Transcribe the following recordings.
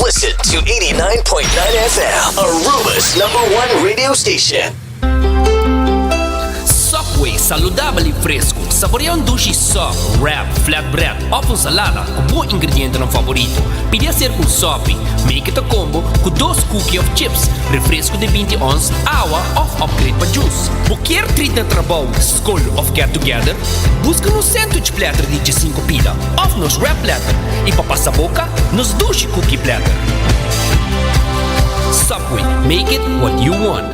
Listen to 89.9 FM, Aruba's number one radio station. Subway, saludabel y fresco. Saborea un dushi sub, wrap, flatbread of un salada cu bo ingredientenan favorito. Pidi acerca un sopi. Make it a combo cu dos cookie of chips, refresco di binti ons, awa of upgrade pa juice. Bo kier treat na trabou, scol of get together? Busca nos sandwich platter di djesinco pida of nos wrap platter y pa pasa boca, nos dushi cookie platter. Subway, make it what you want.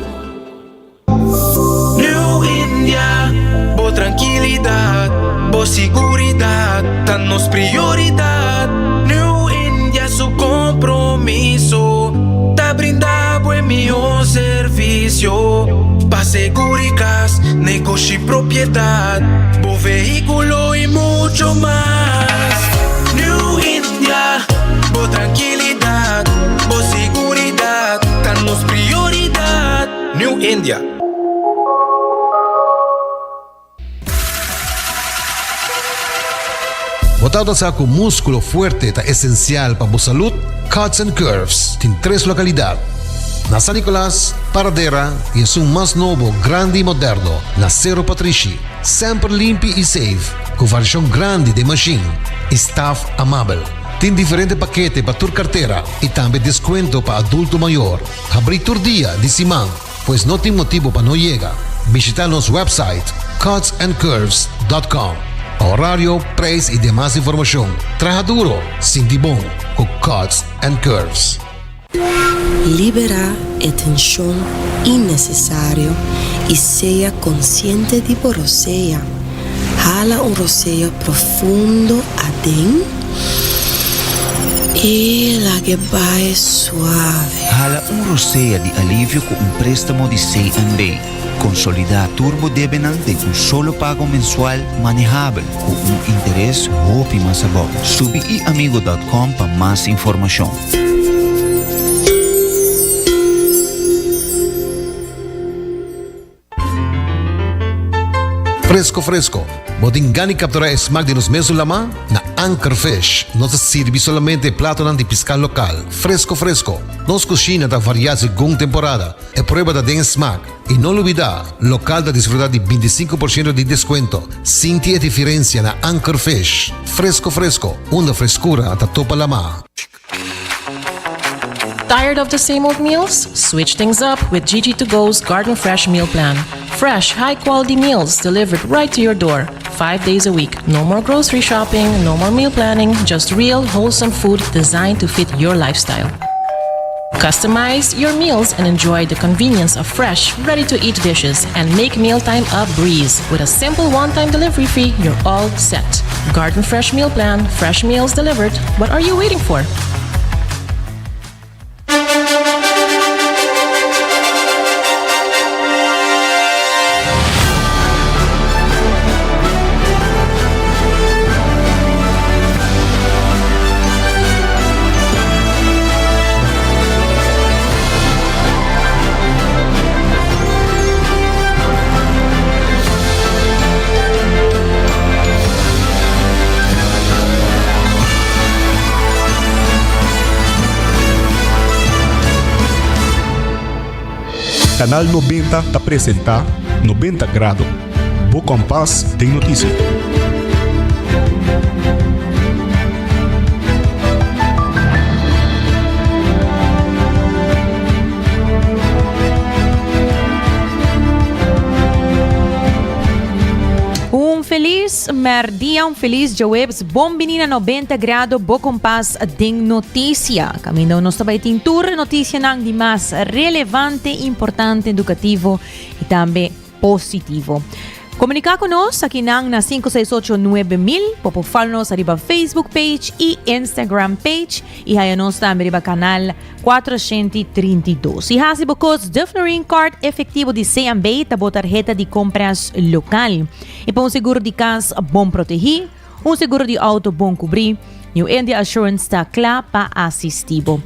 New India, bo trankilidat, bo siguridat ta nos prioridat. New India su kompromiso ta brinda bo e mihó servisio pa seguri kas, negoshi, propiedat, bo vehíkulo i mucho mas. New India, bo trankilidat, bo siguridat ta nos prioridat. New India. Bo tabata sa ku múskulo fuerte ta esensial pa bo salud? Cuts and Curves tin tres lokalidat, na San Nicolas, Paradera i esun mas nobo, grandi i moderno, na Sero Patrishi. Semper limpi i safe, ku variashon grandi den mashin i staf amabel. Tin diferente pakete pa tur kartera i tambe deskuento pa adulto mayor. Habrí tur dia di siman, pues no tin motibu pa no yega. Bishita nos website cutsandcurves dot com pa horario, prijs y demas informacion. Traha duro, sinti bon cu Cuts and Curves. Liberá e tenshon innesesario i sea konsiente di bo rosea. Hala un rosea profundo aden i lag'e bai suave. Hala un rosea di alivio ku un préstamo di CNB. Konsolidá tur bo debenan den un solo pago mensual manehabel ku un interes hopi mas abou. Subi iamigo dòt kòm pa mas informashon. Fresco fresco, bo tin gana di captura e smaak di nos mesun lama? Na Anchor Fish nos ta sirbi solamente e platonan di pisca local, fresco fresco. Nos cushina ta varia segun temporada, e prueba ta den e smaak. Y no lubida, local ta disfruta di bintisinco por ciento di descuento. Sinti e diferencia na Anchor Fish. Fresco fresco, unda frescura ta topa lama. Tired of the same old meals? Switch things up with Gigi to Go's Garden Fresh Meal Plan. Fresh, high quality meals delivered right to your door, five days a week. No more grocery shopping, no more meal planning, just real, wholesome food designed to fit your lifestyle. Customize your meals and enjoy the convenience of fresh, ready to eat dishes and make mealtime a breeze. With a simple one time delivery fee, you're all set. Garden Fresh Meal Plan, fresh meals delivered. What are you waiting for? Canal 90 ta presenta 90 Grado, bo kompas den noticia. Un felis merdia, un felis djaweps. Bon bini na 90 Grado, bo kompas den noticia. Kaminda nos ta bai tin tur e noticianan di mas relevante, importante, edukativo i tambe positivo. Komuniká ku nos akinan na 568 9000. Bo por follow nos ariba Facebook page i Instagram page i haya nos tambe riba kanal 432. I hasi bo kos de Florin Card efektivo di CMB ta bo tarheta di kompras lokal. I pa un seguro di kas bon protegí, un seguro di outo bon kubrí, New India Assurance ta kla pa asistí bo.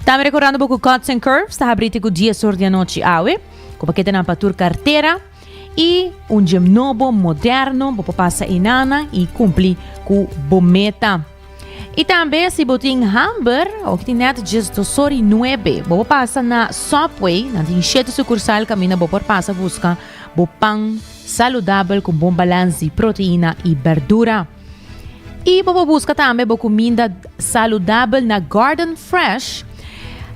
Tambe rekordando bo ku Cuts and Curves ta habrí te ku dies or di anochi awe. Ku paketenan pa tur kartera i un gym nobo, moderno, bo por pasa einana i kumpli ku bo meta. Y tambe si bo tin hamber, o tin net 12:09, bo por pasa na Subway, nan tin shete sucursal caminda bo por pasa busca bo pan saludabel cu bon balans di proteina y berdura. Y bo por busca tambe bo cuminda saludabel na Garden Fresh.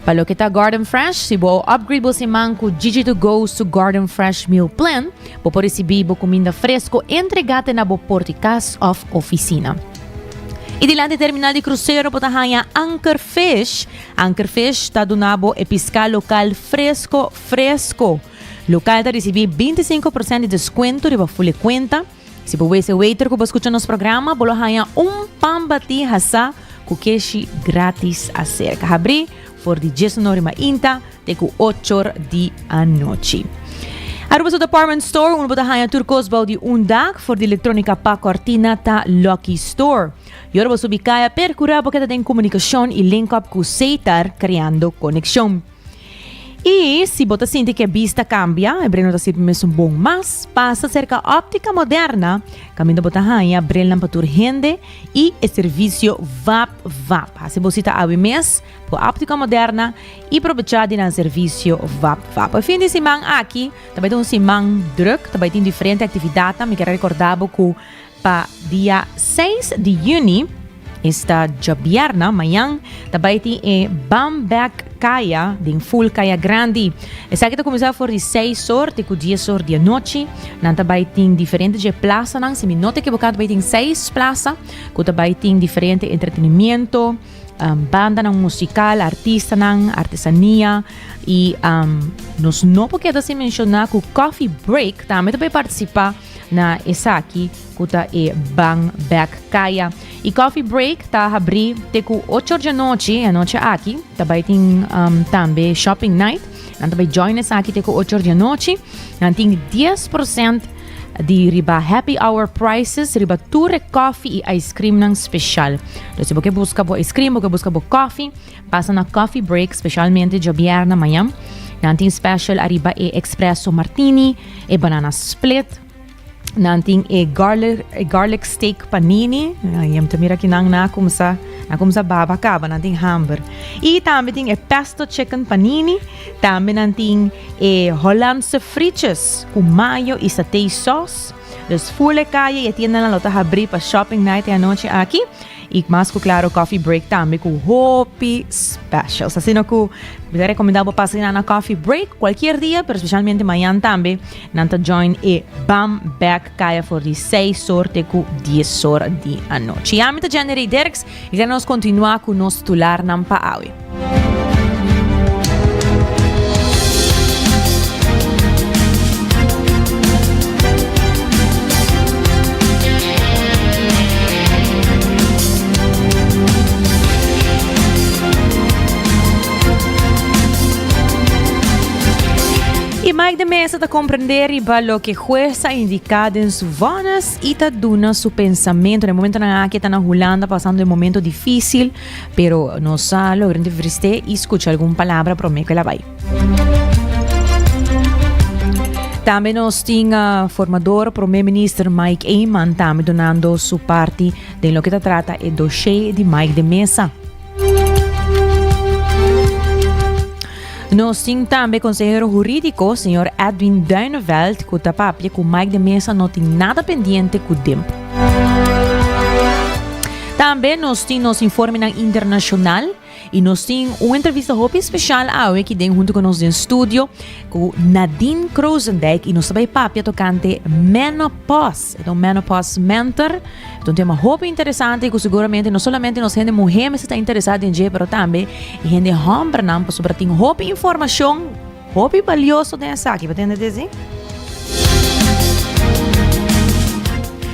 Pa loke ta Garden Fresh, si bo upgrade bo siman cu Gigi to Go su Garden Fresh Meal Plan, bo por ricibi bo cuminda fresco entrega te na bo porti cas of oficina. Y dilanti terminal di crucero bo ta haña Anker Fish. Anker Fish ta duna bo e pisca local fresco fresco. Local ta ricibi 25% di descuento riba fule cuenta. Si bo wes e waiter ku bo skucha nos programa, bo lo haña un pan batí hasá ku keshi gratis aserka. Habrí for di diesunor mainta te ku ochor di anochi. Aruba su department store unda bo ta haña tur kos bou di un dak, for di elektronika pa kòrtina ta Lucky Store. I ora bo subi kaya, perkurá bo keda den komunikashon i link up ku Setar, kreando konekshon. I si bo ta sinti ku e bista kambia, e bril no ta sirbi mesun bon mas, pasa serka Óptica Moderna, kaminda bo ta haña brilnan pa tur hende i e servisio vap vap. Hasi bo sita awe mes ku Óptica Moderna i probechá di nan servisio vap vap. E fin di siman aki ta bai ta un siman drùk, ta bai tin diferente aktividatnan. Mi kier a rekordá bo ku Pa dia seis di yüni, esta djabièrna, mañan, ta bai tin e Bam Bek Kaya den full Kaya Grandi. Esaki ta kuminsá for di seis or te ku dies or di anochi. Nan ta bai tin diferente dje plasanan, si mi no ta ekiboká ta bai tin seis plasa ku ta bai tin diferente entretenimiento, bandanan musikal, artistanan, artesania i nos no por keda sin menshoná ku Coffee Break tambe ta bai partisipá. Na esaki ku ta e Ban Bek Kaya. E coffee break ta habrí te ku ocho or djanochi, e anochi aki ta bai tin um, tambe shopping night. Nan ta bai join esaki te ku ocho or djanochi. Nan tin 10% di riba happy hour prices riba tur e coffee i ice cream nan special. Dus si bo ke buska bo ice cream, bo ke buska bo coffee, pasa na coffee break, specialmente djobierna mañan. Nan tin special ariba e espresso martini, E banana split. Nan tin e garlic, e garlic steak panini. Ai, ta mira ki nan na kumsa, na kumsa baba kaba, nan tin hamber. I tambe tin e pesto chicken panini. Tambe nan tin e Hollandse frietjes ku mayo i satay sauce. Dus full e kaya i e tiendanan lo ta habrí pa shopping night e anochi aki. I mas ku klaro coffee break tambe ku hopi specials. Asina ku mi ta rekomendá bo pasa na coffee break kualkier dia, pero spesialmente mañan tambe nan ta join e Bam Bek Kaya for di seis or te ku dies or di anochi. Ami ta Jenny Dirks i laga nos kontinuá ku nos tularnan pa awe. I Mike de Meza ta comprende riba loke hues a indica den su vonnis y ta duna su pensamento. Na e momentonan aki e ta na Hulanda pasando e momento dificil. Pero nos a logra entrevist'é i skucha algun palabra promé ku el a bai. Tambe nos tin formador Prome Minister Mike Eman tambe dunando su parti den loke ta trata e dossier di Mike de Meza. Nos tin tambe consehero huridico señor Edwin Duineveld cu ta papia cu Mike de Meza no tin nada pendiente cu DIMP. Tambe nos tin nos informenan internacional y nos tin un entrevista hopi especial awe ki den hunto cu nos den studio cu Nadine Krozendijk y nos ta bay papia tocante menopause. E ta un menopause mentor. E ta un tema hopi interesante y cu seguramente no solamente nos hende muhe mester ta interesa den dje pero tambe e hende hombernan pasobra tin hopi informacion hopi balioso den esaki. Bo ta hende desi?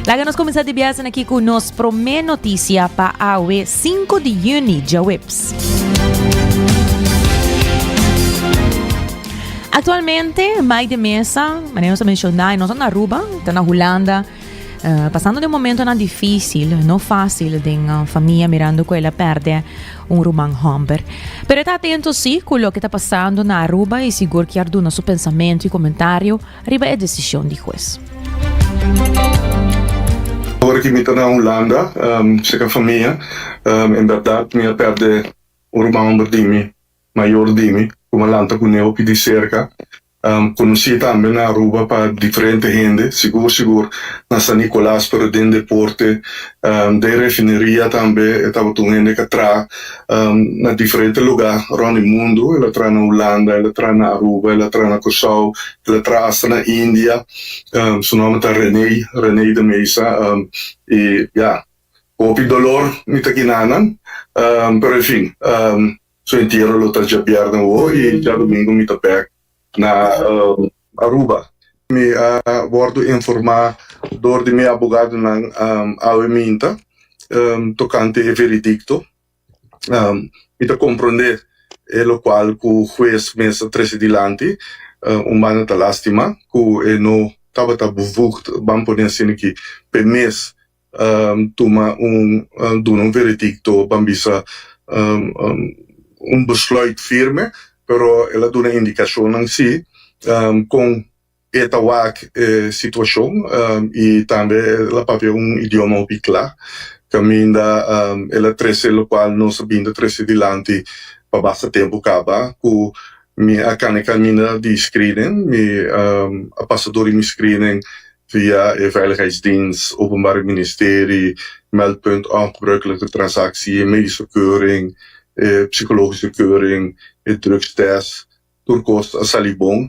Laga nos kuminsá di biasen aki ku nos promé notisia pa awe 5 di yüni, djaweps. Aktualmente, Mike de Meza, manera nos a menshoná, e no ta na Aruba, e ta na Hulanda, pasando den momentonan difísil, no fásil den famia mirando ku el a pèrdè un ruman hòmber. Pero e ta atento sí ku loke ta pasando na Aruba i sigur kier duna su pensamentu i komentario riba e desishon di hues. Awor. Awor aki mi ta na Hulanda serka famia. En bèrdat mi a pèrdè un ruman hòmber di mi, mayor di mi, ku mi a lanta kuné hopi di serka. Konosí tambe na Aruba pa diferente hende, sigur sigur na San Nicolas, pero den deporte, den refineria tambe e tabata un hende ku a traha na diferente lugá rònt di mundu. El a traha na Hulanda, el a traha na Aruba, el a traha na Kòrsou, el a traha asta na India. Su nòmber ta René, René de Meza. I ya, hopi dolor mi ta kina nan, pero en fin. Su entiero lo ta djabièrnè awo i djadumingu mi ta bèk na Aruba. Mi a wòrdu informá dor di mi abogadonan awe minta tokante e veredikto. Mi ta komprondé e lokual ku hues mes a trese dilanti. Un banda ta lástima ku e no tabata bevoegd, ban pone asina aki, p'e mes tuma un duna un veredicto ban bisa un besluit firme pero el a duna indicacionnan si con e ta wak e situacion y tambe el a papia un idioma hopi cla caminda el a trece locual nos a bin ta trece dilanti pa basta tempo caba cu mi a cana e caminda di screening mi a pasa door di mi screening Via e Veiligheidsdienst, Openbaar Ministerie, Meldpunt Ongebruikelijke Transactie, medische keuring, e psychologische keuring, e drugstest, tur kos a sali bon.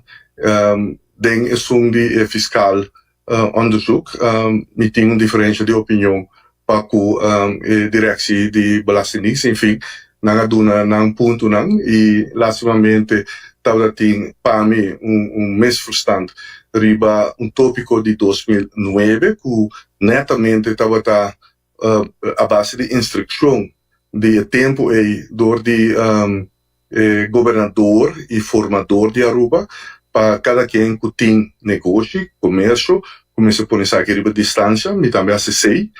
Den esun di e fiskal onderzoek mi tin un diferensha di opinion pa ku e directie di Belastingdienst. En fin, nan a duna nan puntonan y lastimamente tabata tin pa mi un misverstand riba un topico di 2009 ku netamente tabata a base di instruccion di e tempo ey door di e gobernador y formador di Aruba pa cada ken cu tin negoshi, comercio, cu mester pone esaki riba distancia, mi tambe haci esey,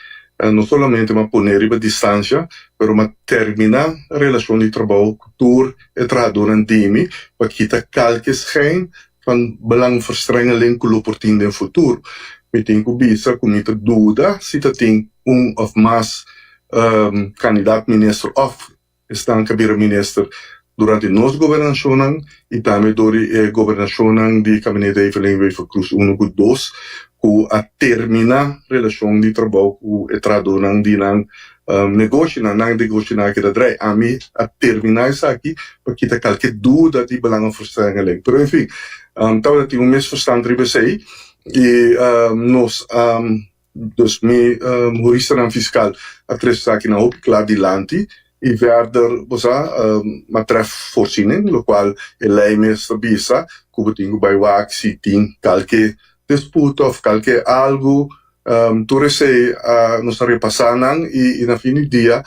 no solamente m'a pone riba distancia, pero m'a termina relacion di trabou cu tur e trahadornan di mi pa kita calke schijn van belangverstrengeling cu lo por tin den futuro. Mi tin cu bisa cu mi ta duda si ta tin un of mas candidaat minister of Esnan ka bira minister durante nos gobernashonnan i tambe dor di e gobernashonnan di Kabinete Evelyn Wever-Croes uno ku dos ku a terminá relashon di trabou ku e trahadónan di nan negoshinan. Nan negoshinan a keda drai. Ami a terminá esaki pa kita kalke duda di belangenverstrengeling. Pero en fin, tabata tin un misverstand riba esei i nos a. Dus mi huristanan fiskal a trese esakinan hopi kla dilanti i verder bo sa a tref voorziening, lokual e lei mes ta bisa ku bo tin ku bai wak si tin kalke disputa òf kalke algu. Tur esei nos a repasá nan i na fin di dia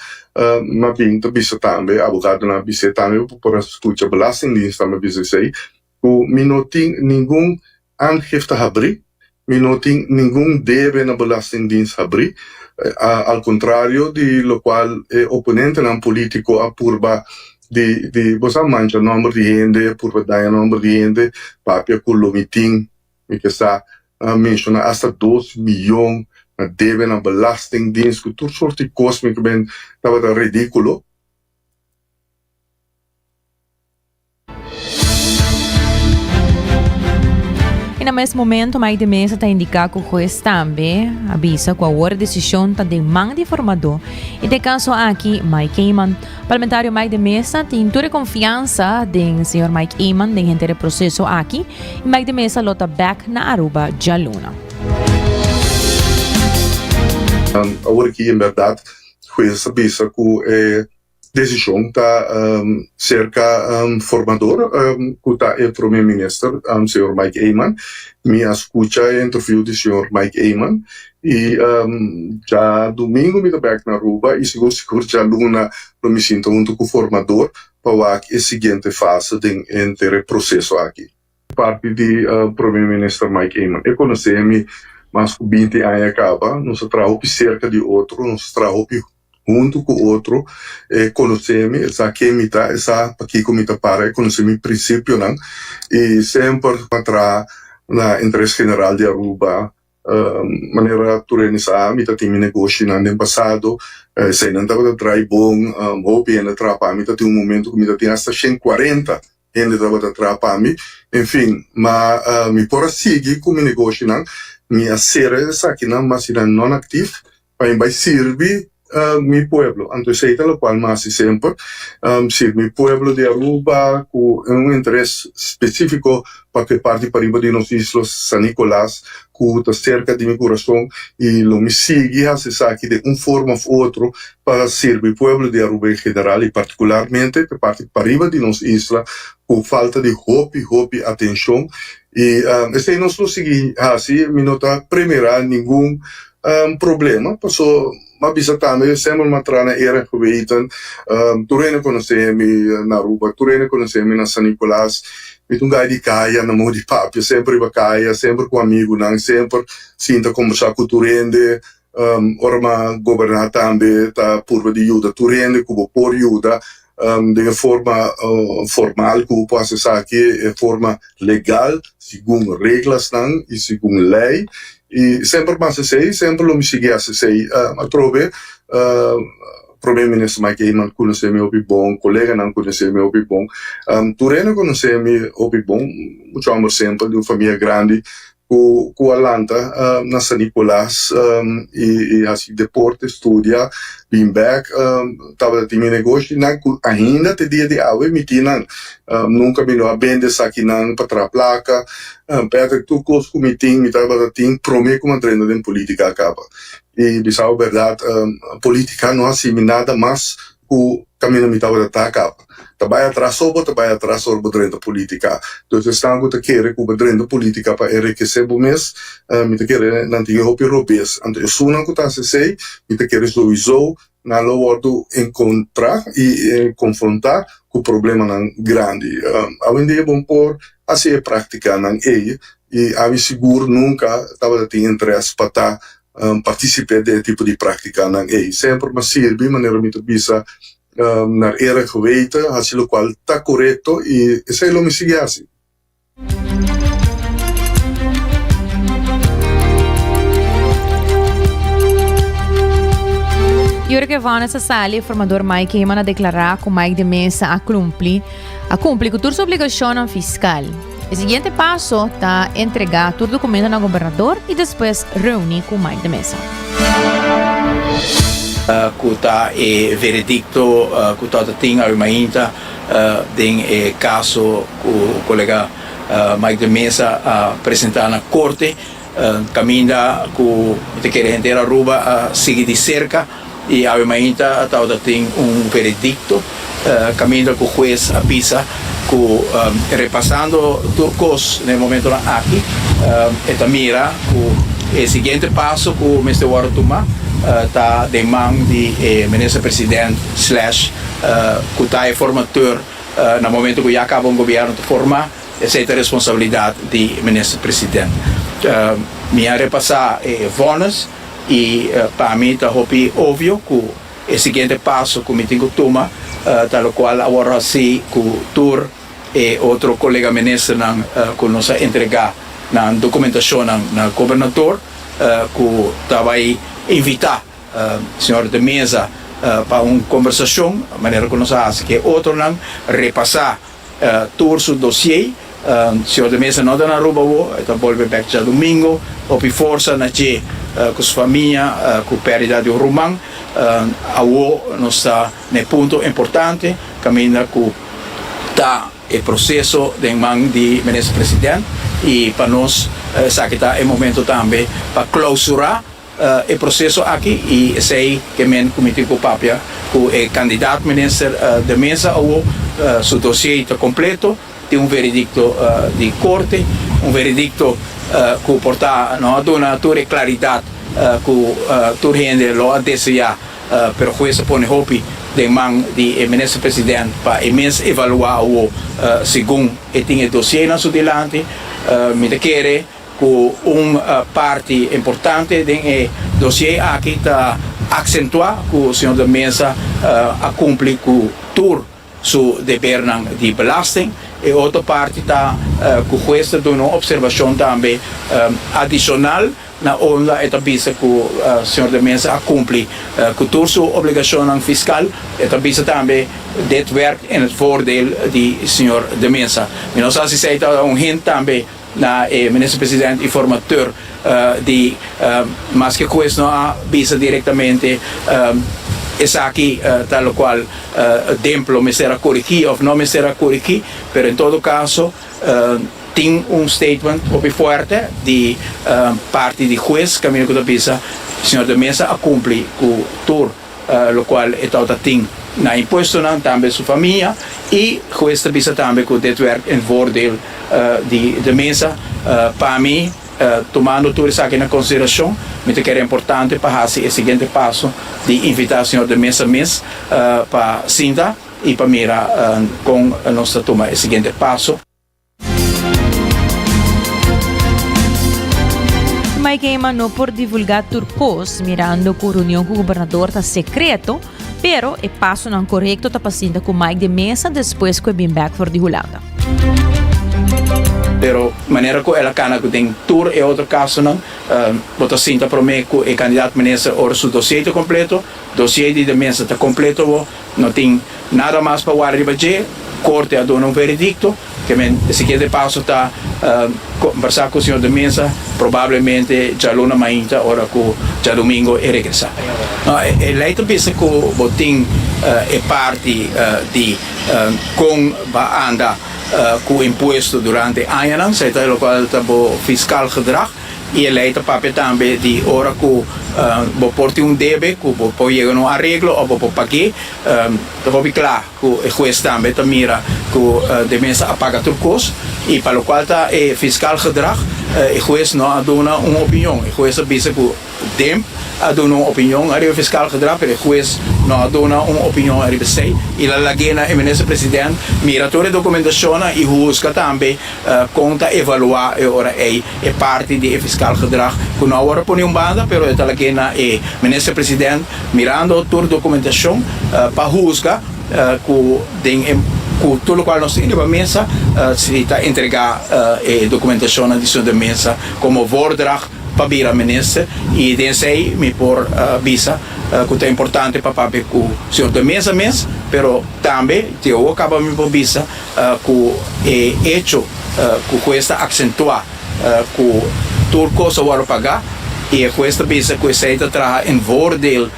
mi a bin ta bisa tambe, abogadonan a bis'é tambe bo por a skucha belastingdienst tambe a bisa esei, ku mi no tin ningun Aangifte habrí, mi no tin ningun debe na Belastingdienst habrí, al contrario di locual e oponentenan politico a purba di di bo sa mancha nomber di hende, purba daña nomber di hende, papia cu lo mi tin, mi ke sa menciona hasta dos miyon na debe na Belastingdienst cu tur soort di cos mi ke ben tabata ridiculo. I na mes momento Mike de Meza ta indiká ku hues tambe a bisa ku awor e desishon ta den man di formadó i den e kaso aki Mike Eman. Parlamentario Mike de Meza tin tur e konfiansa den señor Mike Eman den henter e proseso aki i Mike de Meza lo ta bèk na Aruba djaluna. Awor aki en bèrdat hues a bisa ku e Desishon ta serka formador ku ta e prome minister señor Mike Eman. Mi a skucha e interview di señor Mike Eman i djadumingu mi ta bek na Aruba i sigur sigur djaluna lo mi sinta huntu ku formador pa wak e siguiente fase den henter e proseso aki. Parti di prome minister Mike Eman. E konosé mi mas ku binti aña kaba, nos a traha hopi serka di otro, nos a traha hopi huntu ku otro, e konosé mi, e sa ken mi ta, e sa pakiko mi ta para, e konosé mi prinsipionan i semper a traha na interes general di Aruba. Manera tur hende sa mi ta tin mi negoshinan den pasado, eseinan tabata drai bon, hopi hende a traha pa mi, ta tin un momento ku mi ta tin asta 140 hende tabata traha pa mi, en fin, ma mi por a sigui ku mi negoshinan, mi a sera esakinan mas asina non-aktif pa mi bai sirbi mi pueblo. Anto esei ta lokual mi hasi semper, sirbi mi pueblo di Aruba ku un interes spesífiko pa ku e parti pariba di nos isla San Nicolas ku ta serka di mi kurason i lo mi sigui hasi esaki den un forma òf otro pa sirbi pueblo di Aruba en general i partikularmente pa e parti pariba di nos isla ku falta di hopi hopi atenshon i esei nos lo sigui hasi. Mi no ta premirá ningun problema paso m'a bisa tambe semper m'a traha na Eer en Geweten tur hende konosé mi na Aruba tur hende konosé mi na San Nicolas mi ta un gai di kaya na modo di papia semper riba kaya semper ku amigunan semper sinta kombersá ku tur hende ora m'a goberná tambe ta purba di yuda tur hende ku bo por yuda den e forma formal ku bo por hasi esaki, e forma legal segun reglasnan i segun lei. I semper mi hasi esei, semper lo mi sigui hasi esei. Atrobe Prome Minister Mike Eman konosé mi hopi bon, koleganan konosé mi hopi bon, tur hende konosé mi hopi bon, muchu hòmber simpel di un famia grandi ku ku a lanta na San Nicolas i hasi deporte, studia, bin bek, tabata tin mi negoshinan ku ainda te dia di awe mi tin nan. Nunka mi no a bende esakinan pa traha plaka. Patrick, tur kos ku mi tin mi tabata tin prome ku mi a drenta den politika kaba. I bisa bo bèrdat, politika no hasi mi nada mas ku kaminda mi tabata ta kaba. Ta bai atras so bo ta bai atras ora bo drenta politica. Dus esnan ku ta kere ku bo drenta politica pa enrikese bo mes, mi ta kere nan tin e hopi robes. Anto esunnan ku ta hasi esei, mi ta kere souiso nan lo wordu enkontra i konfronta ku problemanan grandi. Awendia bo por hasi e praktikanan ei i ami sigur nunka tabata tin interes pa ta partisipe den e tipo di praktikanan ei. Semper mi a sirbi manera mi ta bisa Naar eer en geweten, haci locual ta corecto y esey lo mi sigui haci. Y ora cu e vonnis a sali, e formador Mike Eman a declara cu Mike de Meza a clumpli a cumpli cu tur su obligacionnan fiscal. E siguiente paso ta entrega tur documento na gobernador y despues reuni cu Mike de Meza. Cu ta e veredicto cu ta tin awe mainta den e caso cu colega Mike de Meza a presenta na corte. Caminda cu mi ta kere henter Aruba a sigui di cerca y awe mainta tabata tin un veredicto caminda cu huez a bisa cu repasando tur cos na e momentonan aki e ta mira cu e siguiente paso cu mester wordo tuma ta den man di e minister president slash cu ta e formateur na momento cu ya caba un gobierno ta forma. Esei ta responsabilidat di Minister President. Mi a repasá e vònes i pa mi ta hopi obvio ku e siguiente paso ku mi tin ku tuma ta lokual a wòrdu hasí ku tur e otro kolega ministernan ku nos a entregá nan dokumentashonnan na Gobernador ku ta bai invitá Señor de Meza pa un kombersashon manera ku nos a hasi ku e otronan, repasá Tur su dossier. Señor de Meza no ta na Aruba awo, e ta bolbe bek djadumingo. Hopi forsa na dje ku su famia ku perdida di un ruman. Awo nos ta na e punto importante kaminda ku ta e proseso den man di Minister President i pa nos esaki ta e momento tambe pa klousura E proceso aki y esey ke men cu mi tin cu papia cu e candidaat minister De Meza awo, su dossier ta completo, tin un veredicto di corte, un veredicto cu por ta no a duna tur e claridad cu tur hende lo a desea, pero huez a pone hopi den man di e minister president pa e mes evalua awo segun e tin e dossier na su dilanti. Mi ta kere. Ku un parti importante den e dosier aki ta aksentuá ku señor de Meza a kumpli ku tur su debernan di belasting. E otro parti ta ku hues ta duna un opservashon tambe adishonal. Na unda e ta bisa ku señor De Meza a kumpli ku tur su obligashonnan fiskal. E ta bisa tambe dit werkt in het voordeel di señor De Meza. Mi no sa si esei ta un hint tambe na e minister president i formateur di maske hues no a bisa direktamente esaki ta lokual DIMP lo mester a korigí òf no mester a korigí, pero en todo kaso Tin un statement hopi fuerte di parti di hues caminda cu ta bisa señor de Meza a cumpli cu tur locual e tawata tin na impuestonan, tambe su famia y hues ta bisa tambe cu dit werkt in voordeel di de Meza. Pa mi, tumando tur esaki na consideracion, mi ta kere importante pa haci e siguiente paso di invita señor de Meza mes pa sinta. i pa mira kon nos ta tuma e siguiente paso. Mike Eman no por divulga tur kos mirando ku reunion ku gobernador ta sekreto, pero e pasonan korekto ta pa sinta ku Mike de Meza despues ku e bin bek for di Hulanda. Pero manera ku el a kana ku den tur e otro kasonan, bo ta sinta promé ku e kandidat minister ora su dosier ta kompleto, dosier di de Meza ta kompleto bo, No tin nada mas pa warda riba dje, korte a duna un veredikto, ke men e siguiente paso ta kombersá ku señor de Meza, probablemente djaluna mainta ora ku djadumingo e regresá. No, e lei ta bisa ku bo tin e parti di kon ba anda ku impuesto durante añanan, esei ta lokual ta bo fiskal gedrag. I e lei ta papia tambe di ora ku bo por tin un debe ku bo por yega na un areglo òf bo por pag'é. Ta hopi kla ku e hues tambe ta mira ku de mesa a paga tur kos i pa lokual ta e fiskal gedrag e hues no a duna un opinion. E hues a bisa ku Demp a duna un opinion ariba fiskal gedrag pero e hues no a duna un opinion ariba esei i la lag'é na e minister president mira tur e dokumentashonnan i husga tambe Kon ta evaluá e ora ei e parti di e fiskal gedrag ku no a wòrdu pone un banda pero e ta lag'é na e minister president mirando tur dokumentashon pa husga ku den e ku tur lokual nos tin riba mesa si ta entregá e dokumentashonnan di señor de Meza komo voordracht pa bira minister i den esei mi por bisa ku ta importante pa papia ku señor de Meza mes pero tambe te awor kaba mi por bisa Ku e echo ku hues ta aksentuá ku tur kos a wòrdu pagá i e hues ta bisa ku esei ta traha en voordeel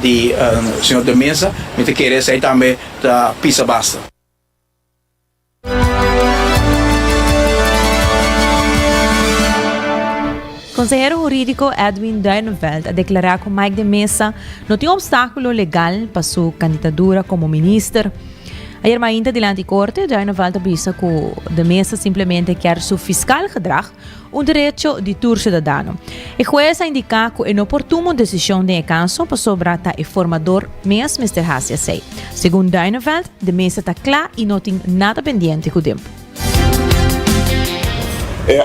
di señor De Meza, mi ta kere esei tambe ta pisa basta. Konsehero hurídiko Edwin Duineveld a deklará ku Mike de Meza no tin opstákulo legal pa su kandidadura komo minister. Ayer mainta dilanti korte, Duineveld a bisa ku de Meza simplemente kier su fiskal gedrag, un derecho di tur siudadano. E hues a indiká ku e no por tuma un desishon den e kaso pasobra ta e formador mes mester hasi esei. Segun Duineveld, de Meza ta kla i no tin nada pendiente ku Dimp.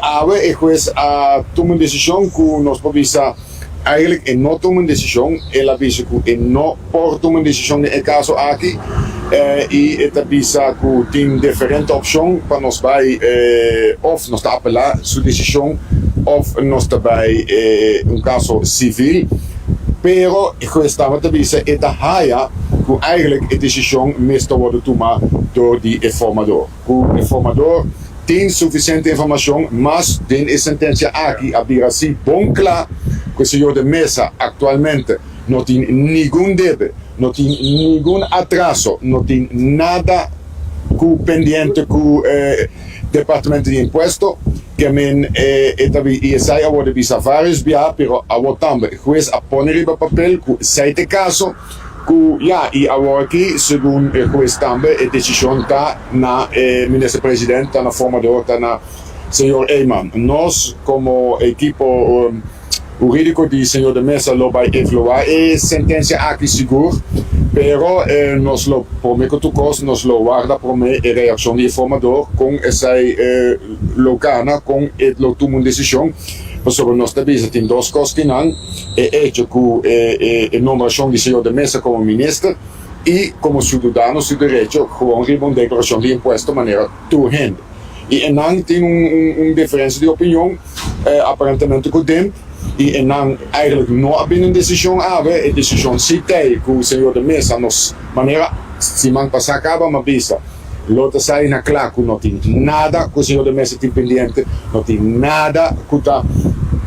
Awe e hues a tuma un desishon ku nos por bisa. Eigenlijk e no tuma un desishon, el a bisa ku e no por tuma un desishon den e kaso aki i e ta bisa ku tin diferente opshon pa nos bai òf nos ta apelá su desishon òf nos ta bai un kaso sivil. Pero e hues tabata bisa e ta haya ku eigenlijk e desishon mester wòrdu tuma dor di e formador. Ku e formador tin sufisiente informashon, mas den e sentensia aki a bira si bon kla ku e señor de Meza aktualmente no tin ningun debe, no tin ningun atraso, no tin nada ku pendiente ku e Departamento di Impuesto, ke men e ta bi i esei a wòrdu bisa vários biaha, pero awor tambe hues a pone riba papel ku esei ta e kaso. Ku ya i awor aki, segun e hues tambe, e desishon ta na e minister president, ta na formador, ta na señor Eman. Nos komo ekipo hurídiko di señor de Meza lo bai evaluá e sentensia aki sigur, pero nos lo promé ku tur kos nos lo warda promé e reakshon di e formador kon esei lo gana, kon e lo tuma un desishon, pasobra nos ta bisa tin dos kos kinan. E echo ku e nombrashon di señor de Meza komo minister i komo siudadano su derecho gewoon riba un deklarashon di impuesto manera tur hende. I enan tin un diferensia di opinion aparentemente ku DIMP. y e nan eigenlijk no a bini un decision awe, e decision si t'ey cu señor de Meza nos manera siman pasa caba m'a bisa lo ta sali na cla cu no tin nada cu señor de Meza tin pendiente, no tin nada cu ta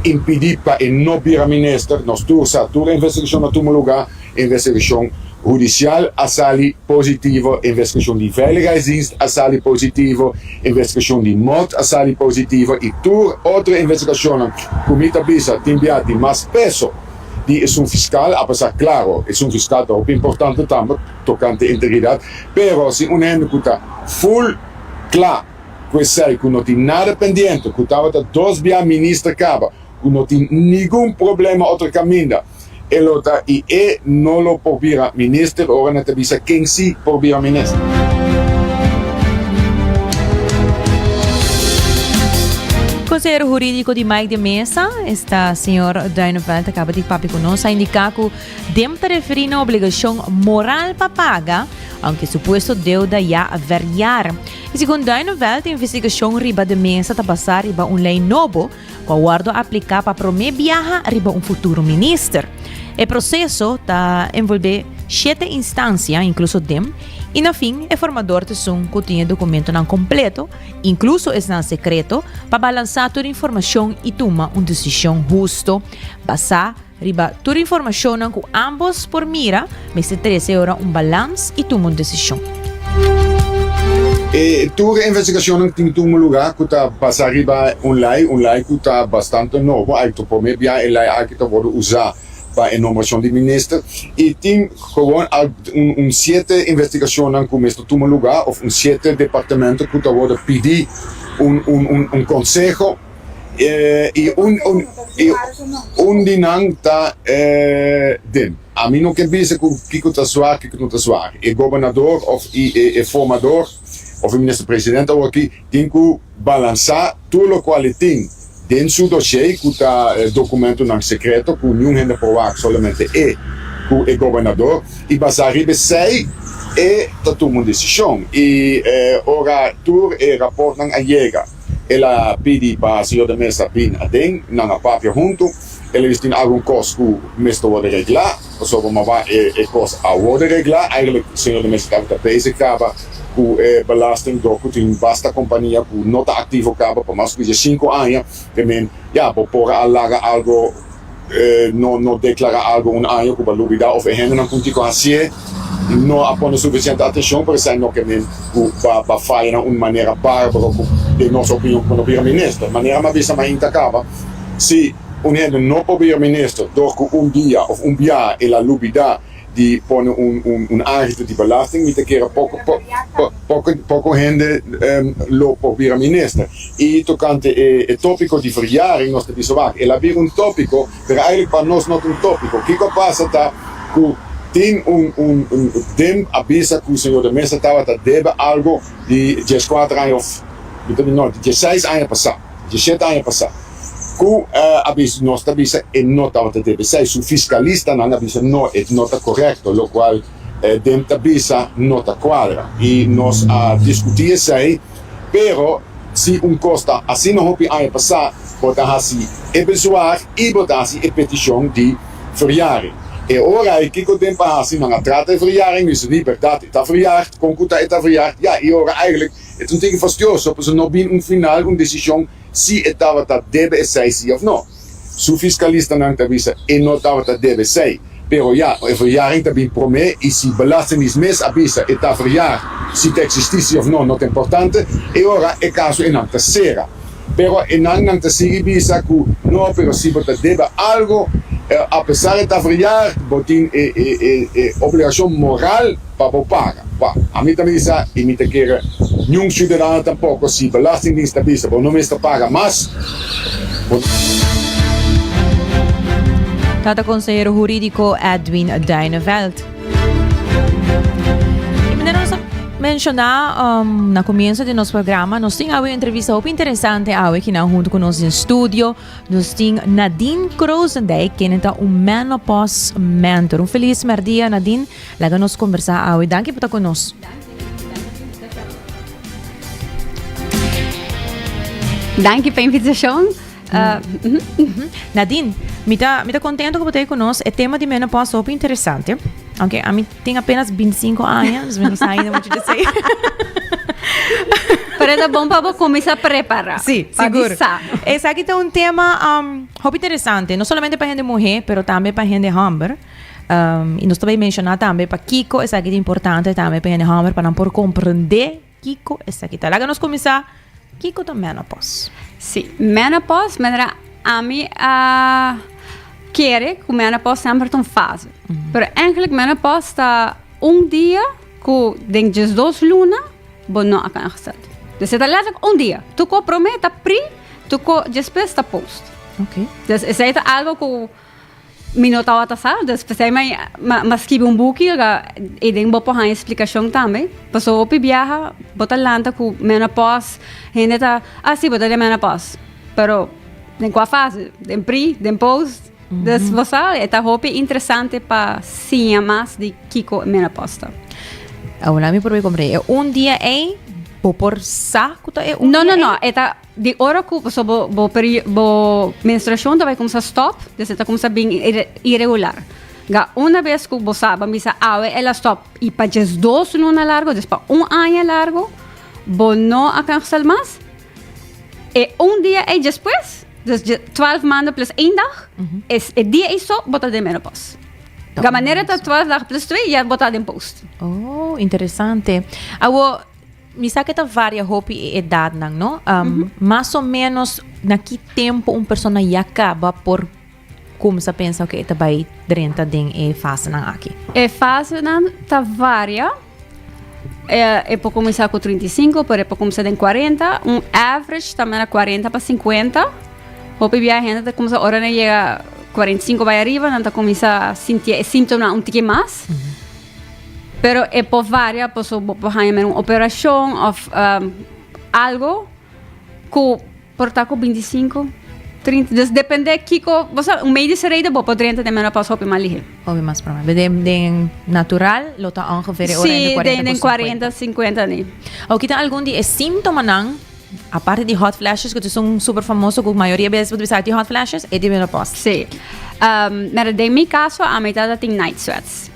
impidi pa e no bira minister, nos tur sa tur investigacion a tuma lugar. Investigashon hudisial a sali positivo, investigashon di Veiligheidsdienst a sali positivo, investigashon di mot a sali positivo i tur otro investigashonnan ku mi ta bisa tin bia di mas peso di esun fiskal, apesar klaro esun fiskal ta hopi importante tambe tokante integridat, pero si un hende ku ta ful kla ku esei ku no tin nada pendiente, ku tabata dos bia minister kaba, ku no tin ningun problema otro kaminda. E lo ta y e no lo por bira minister ora nan ta bisa ken si por bira minister. Consehero huridico di Mike de Meza, esta señor Duineveld a caba di papia cu nos, a indica cu dem ta referi na obligacion moral pa paga, aunke supuesto deuda ya verjaar. Y segun Duineveld, e investigacion riba de Meza ta basa riba un ley nobo, ku a wòrdu apliká pa promé biaha riba un futuro minister. E proseso ta envolvé shete instansia, inkluso dem, i na fin e formador ta esun ku tin e dokumentonan kompleto, inkluso esnan sekreto, pa balansá tur informashon i tuma un desishon husto basá Riba tur informashonnan ku ámbos por mira, mester trese ora un balans i tuma un desishon. E tur e investigashonnan tin tuma lugá ku ta basá riba un lei, un lei ku ta bastante nobo. Ai ta promé bia e lei aki ta wòrdu usá pa e nombrashon di minister i tin gewoon al un un siete investigashonnan ku mester tuma lugá òf un siete departamento ku ta wòrdu pidi un un un konseho. I un un i un di nan ta den. Ami no ke bisa ku kiko ta zwaar kiko no ta zwaar. E gobernador of i e formador of e minister president awoki tin ku balansa tur lokual e tin den su dossier ku ta dokumentonan sekreto ku niun hende por wak solamente e ku e gobernador i basa riba esei e ta tuma un desishon. I ora tur e raportnan a yega. El a pidi pa señor de Meza bin aden, nan a papia huntu. El a bisa tin algun kos ku mester wòrdu reglá, pasobra maba e kos a wòrdu reglá. Eigenlijk señor de Meza tabata bezig kaba ku e belasting dor ku tin basta kompania ku no ta aktivo kaba pa mas ku diesinku aña. Te men, ya, bo por a laga algo. No no declara algo un año cu bo a lubida of e hendenan cu tin cu hacié no a pone suficiente atencion, pero esai no ke men cu ba ba faya na un manera barbaro cu den nos opinion cu bo no bira minister. Manera mi a bisa mainta caba, si un hende no por bira minister dor cu un dia of un bia el a lubida di pone un un un aangifte di belasting, mi ta kere poko poko poko hende lo por bira minister. I tokante e e topiko di verjaring nos ta bisa wak el a bira un topiko pero eigenlijk pa nos no ta un topiko. Kiko a pasa ta ku tin un un un dem a bisa ku señor de Meza tabata debe algo di dieskuater aña of mi ta di no di diesseis aña pasa. Diesshete aña pasá ku a bisa nos ta bisa e no tabata debe esei. Su fiskalistanan a bisa no e no ta korekto lokual den ta bisa no ta kuadra i nos a diskutí esei pero si un kos ta asina hopi aña pasá bo ta hasi e bezwaar i bo ta hasi e petishon di verjaring. E ora ei kiko den pa hasi nan a trata e verjaring mi bisa di bèrdat e ta verjaard kon ku ta e ta verjaard ya i ora eigentlik E ta un tiki fastioso pasobra no bin un final, un desishon si e tabata debe esei si of no. Su fiskalistanan ta bisa e no tabata debe esei, pero ya, e verjaring ta bin promé i si Belastingdienst mes a bisa e ta verjaar, si ta eksistí si of no no ta importante, e ora e kaso enan ta sera. Pero enan nan ta sigui bisa ku no, pero si bo ta debe algo, apesar e ta verjaar, bo tin e e e obligashon moral pa bo paga. Pa ami ta bisa y mi ta kere niun ciudadano tampoco si belastingdienst ta bisa bo no mester paga mas bo. Tata consehero huridico Edwin Duineveld. Y manera nos a menciona um, na comienzo di nos programa, nos tin awe entrevista hopi interesante awe kinan hunto cu nos den studio. Nos tin Nadine Krozendijk, kende ta un menopause mentor. Un feliz merdia Nadine. Laga nos kombersá awe. Danki pa ta ku nos. Danki pa invitashon. Nadine, mi ta, mi ta contento cu bo ta cu nos. E tema di menopausa hopi interesante. Aunque a mi tin apenas 25 aña, dus mi no sa ainda mucho di esey. Pero ta bon pa bo cuminsa prepara. Sí, Pa sigur. bisa. Esaki ta un tema um, hopi interesante, no solamente pa hende muher, pero tambe pa hende homber. Um, y nos ta bay menciona tambe pa kico esaki ta importante tambe pa hende homber, pa nan por comprende kico esaki ta. Laga nos cuminsa, kico ta menopause? Sí, menopause, manera ami a kere ku menopause semper ta un fase. Pero eigenlijk menopause ta un dia ku den 12 luna bo no a kan gesteld. Dus e ta letterlijk un dia. Tur ko prome ta pre, tur ko despues ta post. Dus esei ta algo ku Mi no tabata sa, dus p'esei mi a skibi un buki i den bo por haña splikashon tambe. Pasobra hopi biaha bo ta lanta ku menopòs, hende ta, ah si bo ta den menopòs, pero den kua fase? Den pre, den post? Dus bo sa, e ta hopi interesante pa siña mas di kiko menopòs ta. Awor mi por bay komprende, e un dia ei bo por sa ku ta e un No, dia no, no, ei? e ta Di ora ku paso bo bo peri bo menstruashon ta bai kumsa stòp, dus e ta kumsa bin iregular. Ga una bes ku bo sa, bo bisa awe el a stòp i pa 12 luna largu, dus pa un aña largu, bo no a kansel mas. E un dia ei despues, dus 12 maanden plus één dag, es e dia ei so bo ta den menopause. Ga manera ta 12 dag plus 2, ya bo ta den post. Oh, interesante. Awo, Mi sa ke ta varia hopi e edadnan, no? Mas o menos na ki tempo un persona ya kaba por kumsa pensa oke e ta bai drenta den e fasenan aki? E fasenan ta varia. E por kuminsá ku 35, pero e por kuminsá den 40. Un average ta mera 40 pa 50. Hopi bia hende ta kuminsá ora nan yega 45 bai ariba nan ta kuminsá sinti e símptomanan un tiki mas. Pero e por varia, paso bo por haña mera un operacion of algo cu por ta cu 25, 30. Dus depende kico, bo sa, un medische reden bo por drenta den menopausa hopi mas lihe. Hopi mas prome. Den, den natural lo ta ongeveer e ora Sí, entre 40 den, den cu 50. 40, 50 ni. Awor, kita algun di e simptomanan, aparte di hot flashes, cu ta esun super famoso cu mayoria bes bo ta bisa tin hot flashes, e di menopausa. Sí. Mira, den mi caso, ami tabata tin night sweats.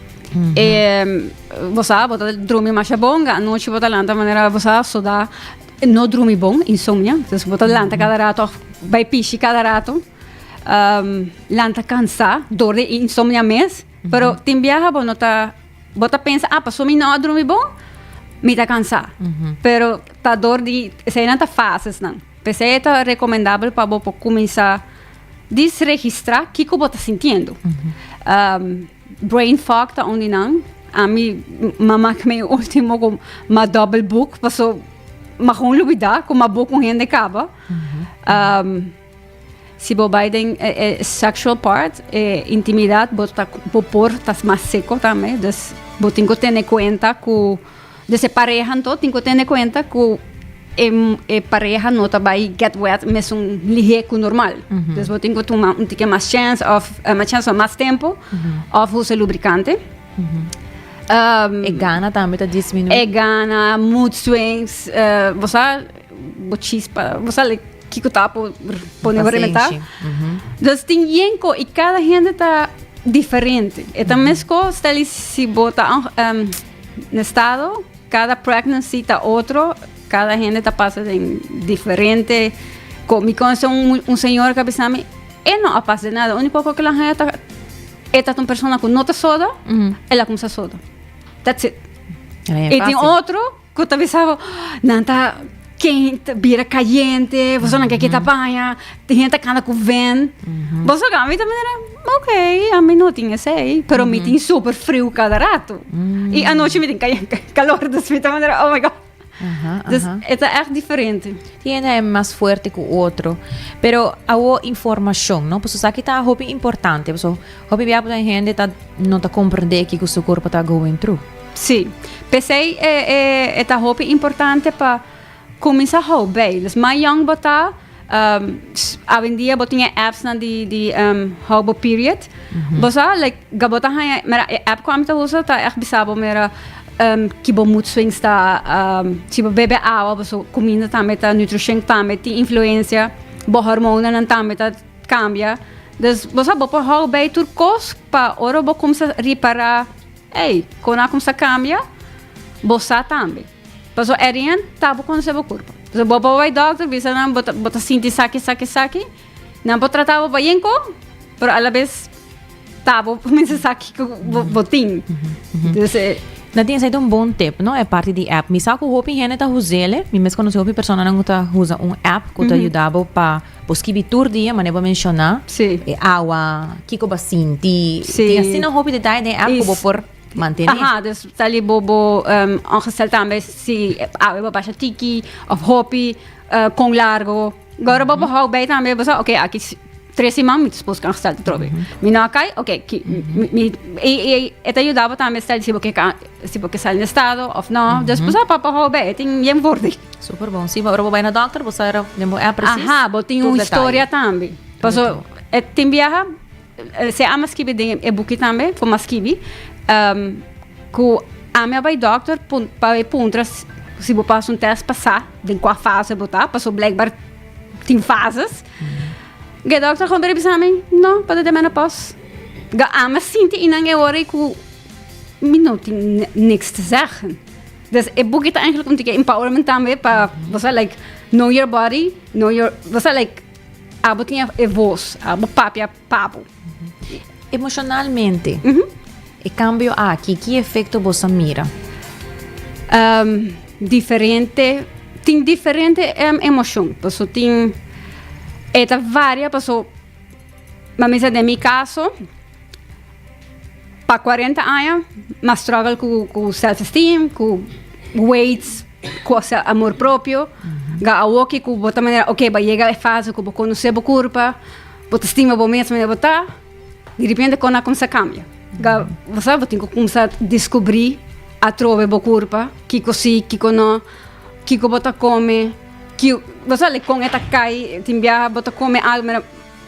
E bo sa, bo ta drumi masha bon, anochi bo ta lanta manera bo sa soda no drumi bon, insomnia. Dus bo ta lanta kada rato of bai pishi kada rato. Lanta kansa dor di insomnia mes. Pero tin biaha bo no ta, bo ta pensa, ah, pasobra mi no a drumi bon, mi ta kansa. Pero ta dor di, eseinan ta fasesnan. P'esei e ta rekomendabel pa bo por kuminsá dis registrá kiko bo ta sintiendo. Brain fog ta un di nan. Ami m'a mak mi ultimo ku m'a double book paso m'a gewoon lubida ku m'a book un hende kaba. Si bo bai den e sexual part, e intimidad bo ta bo por ta mas seco tambe. Dus bo tin ku tene kuenta ku Dus e pareha anto tin ku tene kuenta ku e e pareha no ta bai get wet mesun lihé ku normal. Dus bo tin ku tuma un tiki mas chèns òf mas chèns òf mas tempu òf usa lubrikante. E gana tambe ta disminuí. E gana, mood swings, bo sa bo chispa, bo sa like kiko ta por pone bo rementá. Dus tin yen ko i kada hende ta diferente. E ta meskos tal si bo ta Na estado, cada pregnancy ta otro, cada hende ta pasa den diferente. Mi conoce un, un señor que a bisa mi, e no a pasa de nada. Único cosa que la haya ta, e ta un persona cu no ta soda, el a cuminsa soda. That's it. E Y tin otro cu ta bisa bo, nan ta kente, bira cayente, boso nan ke kita baña, tin hende ta canta cu ven. Boso a mi ta manera, ok, ami no tin esey, pero mi tin super friu cada rato. Y anochi mi tin calor, dus mi ta manera, oh my God. Dus e ta echt diferente. Tin hende mas fuerte cu otro. Pero awo informacion, no? Pasobra esaki ta hopi importante. Pasobra hopi bia por hende ta no ta comprende kico su cuerpo ta going through. Sí. P'esei e e ta hopi importante pa kuminsá hou bei. Dus mas yòn bo ta, awendia bo tin e appsnan di di hou bo period. Bo sa like ga bo ta haña mira e app ku ami ta usa ta ègt bisa bo mira ki bo mood swings ta, si bo bebe awa boso kuminda tambe ta nutrishon tambe tin influensia. Bo hormonanan tambe ta cambia. Dus bo sa bo por hou bij tur cos pa ora bo cumsa ripara, ey, con a cumsa cambia, bo sa tambe. Paso erin ta bo conoce bo curpa. Paso bo por bay dokter bisa nan bo ta bo ta sinti esaki esaki esaki, nan por trata bo bayen con, pero alabes ta bo mester sa kico bo bo tin. Dus e. Nadine, esei ta un bon tip, no? E parti di app. Mi sa ku hopi hende ta us'el. Mi mes konosé hopi personanan ku ta usa un app ku ta yuda bo pa bo skibi tur dia, manera bo a menshoná. E awa, kiko bo a sinti. Tin asina hopi detaye den e app ku bo por mantené. Aha, dus sali bo bo ongesteld tambe si awe bo basha tiki òf hopi, kon largo. Gora bo por hou bij tambe, bo sa, oké, aki tres siman mi ta suppose ku ongesteld atrobe. Mi no a kai, oké, ki, mi, i, i e ta yuda bo tambe stel si bo ke ka, si bo ke sali na estado òf no. Dus bo sa pa por hou bij, e tin yen voordeel. Super bon. Si, ora bo bai na dòkter, bo sa den bo app precies. Aha, bo tin un historia tambe. Paso, e tin biaha, si ami a skibi den e buki tambe, ku mi a skibi, ku ami a bai dòkter pa e puntra si bo pasa un tèst pa sa den kua fase bo ta, pasobra blijkbaar tin fases. E dòkter gewoon bira bisa mi, no, bo ta den menopause. Ga ami a sinti einan e ora ku mi no tin niks te zeggen. Dus e buki ta eigenlijk un tiki empowerment tambe pa bo sa like know your body, know your, bo sa like abo tin e voz, abo papia pa bo. Emocionalmente, e cambio aki, ki efecto bo sa mira? Diferente, tin diferente emocion, paso tin, e ta varia paso, ma mi sa den mi caso, pa 40 aña m'a struggle cu cu self esteem, cu weights, cu amor propio, ga awoki cu bo ta manera ok bo a yega e fase cu bo conoce bo curpa, bo ta stima bo mes manera bo ta, di repente con a cuminsa cambia. Ga bo sa bo tin cu cuminsa descubri atrobe bo curpa, kico si, kico no, kico bo ta come, ki bo sa con e ta cay, tin biaha bo ta come algo mira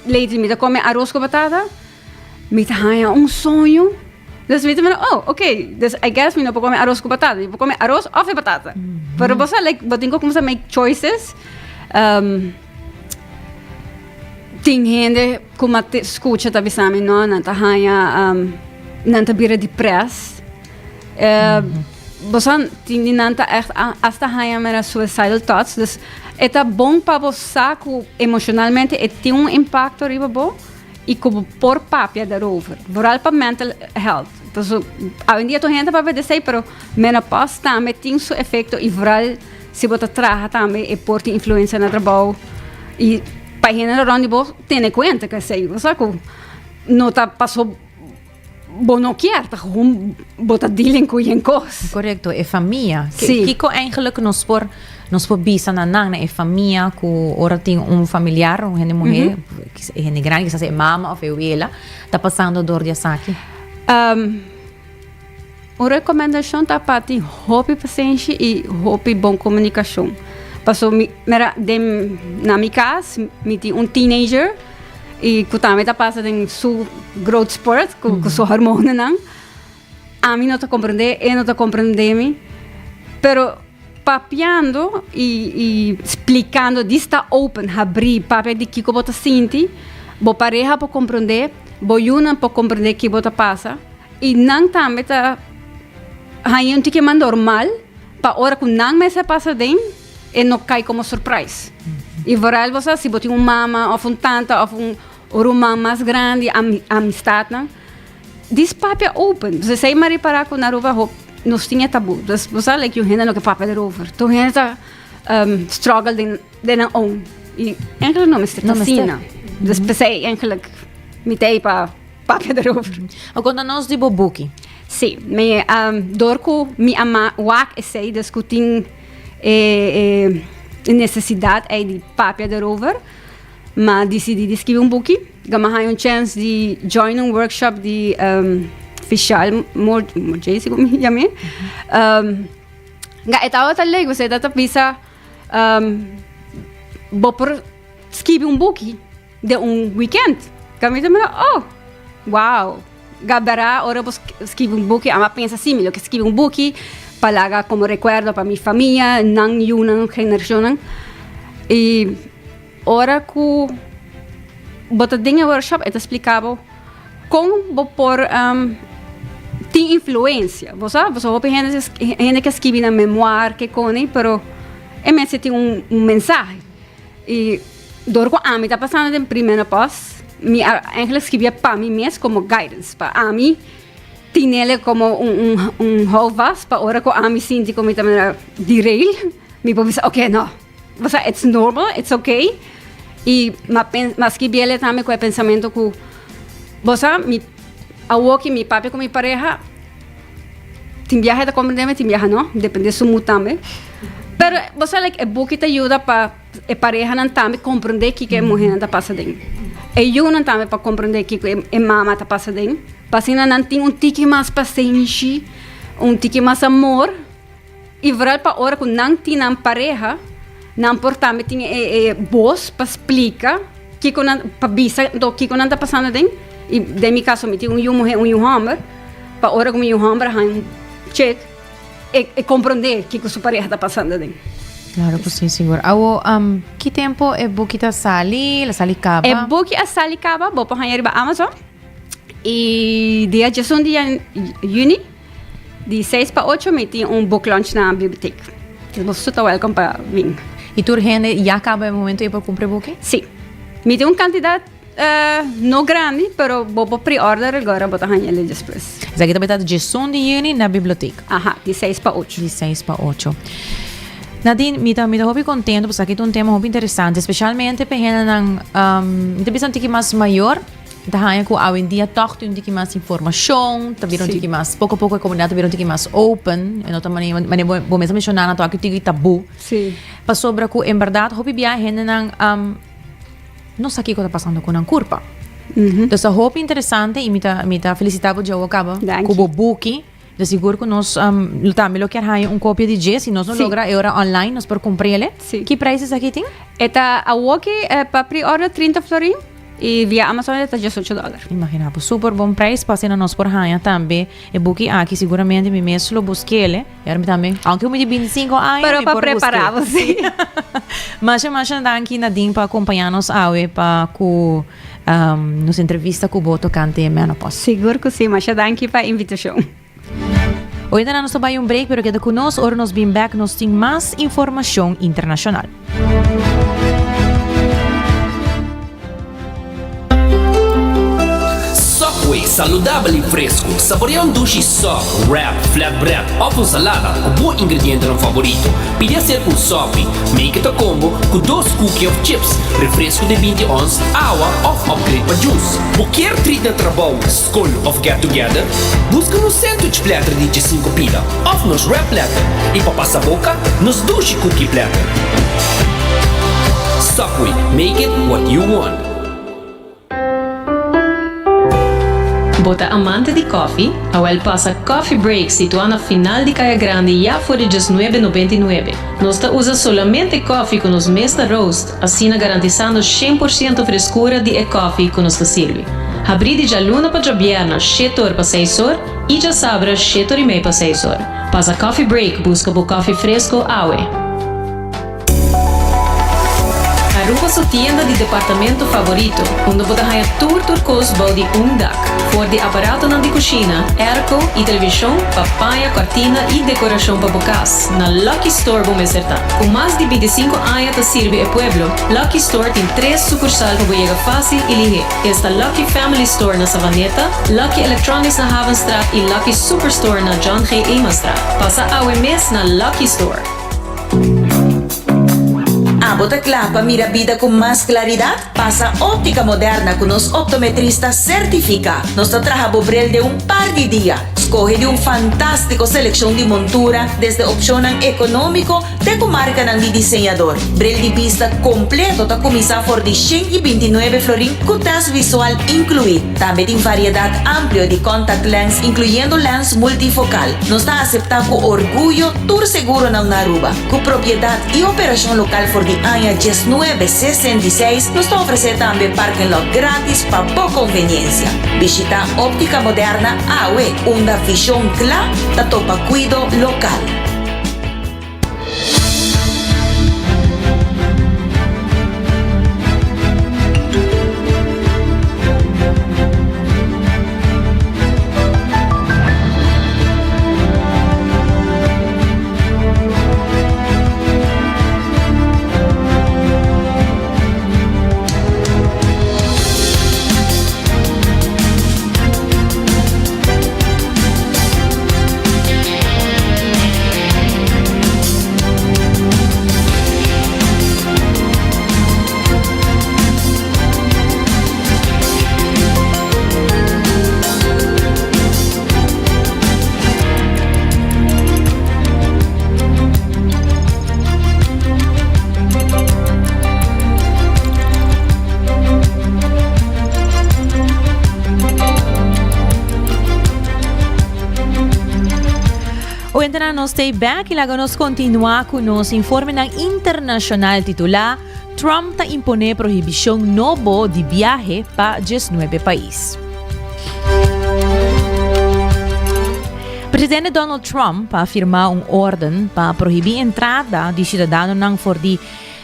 lately mi ta come aros cu batata. Mi ta haña un soño. Dus mi ta mira, oh, ok. Dus I guess mi no por come aros cu batata. Mi por come aros of e batata. Pero bo sa, like, bo tin cu cuminsa make choices. Um, tin hende cu mi a scucha ta bisa mi, no, nan ta haña, um, nan ta bira depressed. Eh, Bo sa, tin di nan ta echt hasta haña mera suicidal thoughts. Dus e ta bon pa bo sa cu emocionalmente e tin un impacto riba bo. Y cu bo por papia daarover. Vooral pa mental health. Paso awendia tur hende ta papia di esey, pero menopause tambe tin su efecto y vooral si bo ta traha tambe e por tin influencia na trabou. Y pa e hende rond di bo tene cuenta cu esey. Bo sa cu no ta paso bo no kier, ta gewoon bo ta dealing cu yen cos. Correcto, e famia. Sí. Kico eigenlijk nos por, nos por bisa na nan, na e famia, cu ora tin un familiar, un hende muher, e hende grandi, kisas e mama of e wela, ta pasando door di esaki? Um, un recomendacion ta pa tin hopi pasenshi y hopi bon comunicacion. Paso mi, mira, den, na mi cas, mi tin un teenager, Y cu tambe ta pasa den su growth spurt, cu, cu su hormonenan. Ami no ta comprende, e no ta comprende mi. Pero papiando y, y splicando, di sta open, habri, papia di kico bo ta sinti, bo pareha por comprende, bo yunan por comprende ki bo ta pasa. Y nan tambe ta haña un tiki mas normal, pa ora cu nan mester pasa den, e no kai komo surprise. I vooral bo sa si bo tin un mama of un tanta of un ruman mas grandi, amistadnan, dis papia open. Dus esei mi a ripará ku na Aruba hop nos tin e tabú. Dus bo sa like yu hende no ke papia derover. Tur hende ta struggle den den nan own. I eigenlijk no mester ta asina. Dus p'esei eigenlijk mi ta ei pa papia derover. A konta nos di bo buki. Sí, mi dor ku mi a wak esei dus ku tin e e necesidad ei di papia derover, m'a dicidi di scribi un buki. Ga m'a haña un chance di join un workshop di Vishal Morjay, si mi yam'é. Ga e tabata leuk, pasobra e tabata bisa bo por scribi un buki. Den un weekend. Ka mi ta mira, oh, wow. Gabera, ora bo skibi un buki, ama pensa si, mi lo ke skibi un buki pa laga komo rekuerdo pa mi famia, nan yunan, generashonnan. I ora ku bo ta den e workshop e ta splika bo kon bo por tin influensia. Bo sa, pasobra hopi hende hende ke skibi nan memoir ke koni pero e mester tin un mensahe. I dor ku ami ta pasando den premenopause mi a eigenlijk skibi pa mi mes komo guidance pa ami tinele komo un un houvast pa ora ku ami sinti ku mi ta manera derail mi por bisa oke no bo sa it's normal it's okay i m'a m'a skibiele tambe ku e pensamentu ku bo sa mi awoki mi papia ku mi pareha tin biaha e ta komprende mi tin biaha no depende su mood tambe pero bo sa like e buki ta yuda pa E parehanan tambe komprondé kiko e muhénan ta pasa den. E yunan tambe pa komprondé kiko e mama ta pasa den. Pa asina nan tin un tiki mas pasenshi, un tiki mas amor i vooral pa ora ku nan tin nan pareha, nan por tambe tin e bos pa splika kiko nan, pa bisa kiko nan ta pasando den. I den mi kaso mi tin un yu muhé, un yu hòmber, pa ora ku mi yu hòmber haña un chek. E comprende kico su pareha ta pasando den. Claro cu si, sigur. Awo, ki tempo e buki ta sali? El a sali caba? E buki a sali caba, bo por haña riba Amazon. Y dia diesun di juni, di seis pa ocho, mi tin un book launch na biblioteek. Dus boso ta welcome pa bin. Y tur hende ya caba e momento ey por cumpra e buki? Si. Mi tin un cantidad. No grandi, pero bo por pre-order agora, bo ta haña el despues. Esaki ta beta diesun di juni na biblioteek. Aha, di seis pa ocho. Di seis pa ocho. Nadine, mi ta mi ta hopi contento pasobra aki ta un tema hopi interesante, specialmente pa e hendenan, mi ta bisa un tiki mas mayor, ta haña cu awendia toch tin un tiki mas informacion, ta bira un tiki mas, poco poco e comunidad ta bira un tiki mas open, e no ta mane mane bo bo mes a menciona nan toch aki tiki tabu. Pasobra cu en berdad hopi bia hendenan no sa kiko ta pasando ku nan kurpa. Dus ta hopi interesante i mi ta mi ta felisitá bo djawo kaba ku bo buki. De sigur ku nos lo tambe lo kier haña un kopia di dje. Si nos no logra e ora online nos por kumpr'ele. Ki prijs esaki tin? E ta awoki pa pre-order 30 florin i via Amazon e ta diesocho dòler. Imagina bo, super bon prijs pa asina nos por haña tambe e buki aki. Siguramente mi mes lo busk'ele. Y ahora mi tambe, aunque mi di 25 aña, Pero mi pa por prepara bo, busque. sí. Masha, masha danki Nadine pa acompaña nos awe pa cu um, nos entrevista cu bo tocante menopause. Sigur cu sí, masha danki pa invitacion. Hoy nos ta bay un break, pero keda cu nos, ora nos bin back nos tin mas informacion internacional. Subway, saludabel y fresco. Saborea un dushi sub, wrap, flatbread of un salada cu bo ingredientenan favorito. Pidi acerca un sopi, make it a combo cu dos cookie of chips, refresco di binti ons, awa of upgrade pa juice. Bo kier treat na trabou, scol of get together? Busca nos sandwich platter di diesinco pida of nos wrap platter y pa pasa boca, nos dushi cookie platter. Subway, make it what you want. Bo ta amante di koffie? Awel pasa Coffee Break situá na final di Kaya Grandi ya for di diesnuebe nobenta i nuebe. Nos ta usa solamente koffie ku nos mes ta roast, asina garantisando 100% freskura di e koffie ku nos ta sirbi. Habrí di djaluna pa djabièrna shete or pa seis or i djasabra shete or i mei pa seis or. Pasa Coffee Break buska bo koffie fresko awe. Aruba su tienda di departamento favorito, unda bo ta haña tur tur kos bou di un dak. For di aparatonan di kushina, airco i televishon pa paña, kòrtina i dekorashon pa bo kas, na Lucky Store bo mester ta. Ku mas di bintisinku aña ta sirbi e pueblo, Lucky Store tin tres sukursal pa bo yega fásil i lihé. Esta Lucky Family Store na Savaneta, Lucky Electronics na Havenstraat i Lucky Superstore na John G. Emanstraat. Pasa awe mes na Lucky Store. Abo ta kla pa mira bida ku mas klaridat? Pasa Óptica Moderna ku nos optometrista sertifiká. Nos ta traha bo bril den un par di dia. Skohe di un fantástiko selekshon di montura, desde opshonnan ekonómiko te ku markanan di diseñador. Bril di bista kompleto ta kuminsá for di 129 florin ku tèst visual inkluí. Tambe tin variedat amplio di contact lens inkluyendo lens multifokal. Nos ta aseptá ku orguyo tur seguronan na Aruba. Ku propiedat i operashon lokal for di aña diesnuebe sesenta i seis, nos ta ofresé tambe parking lot gratis pa bo konveniensia. Bishitá Óptica Moderna awe, unda vishon kla ta topa kuido lokal. Oyentenan nos stay back y laga nos continua cu nos informenan internacional titula Trump ta impone prohibicion nobo di biahe pa 19 pais. Presidente Donald Trump a firma un orden pa prohibi entrada di ciudadanonan for di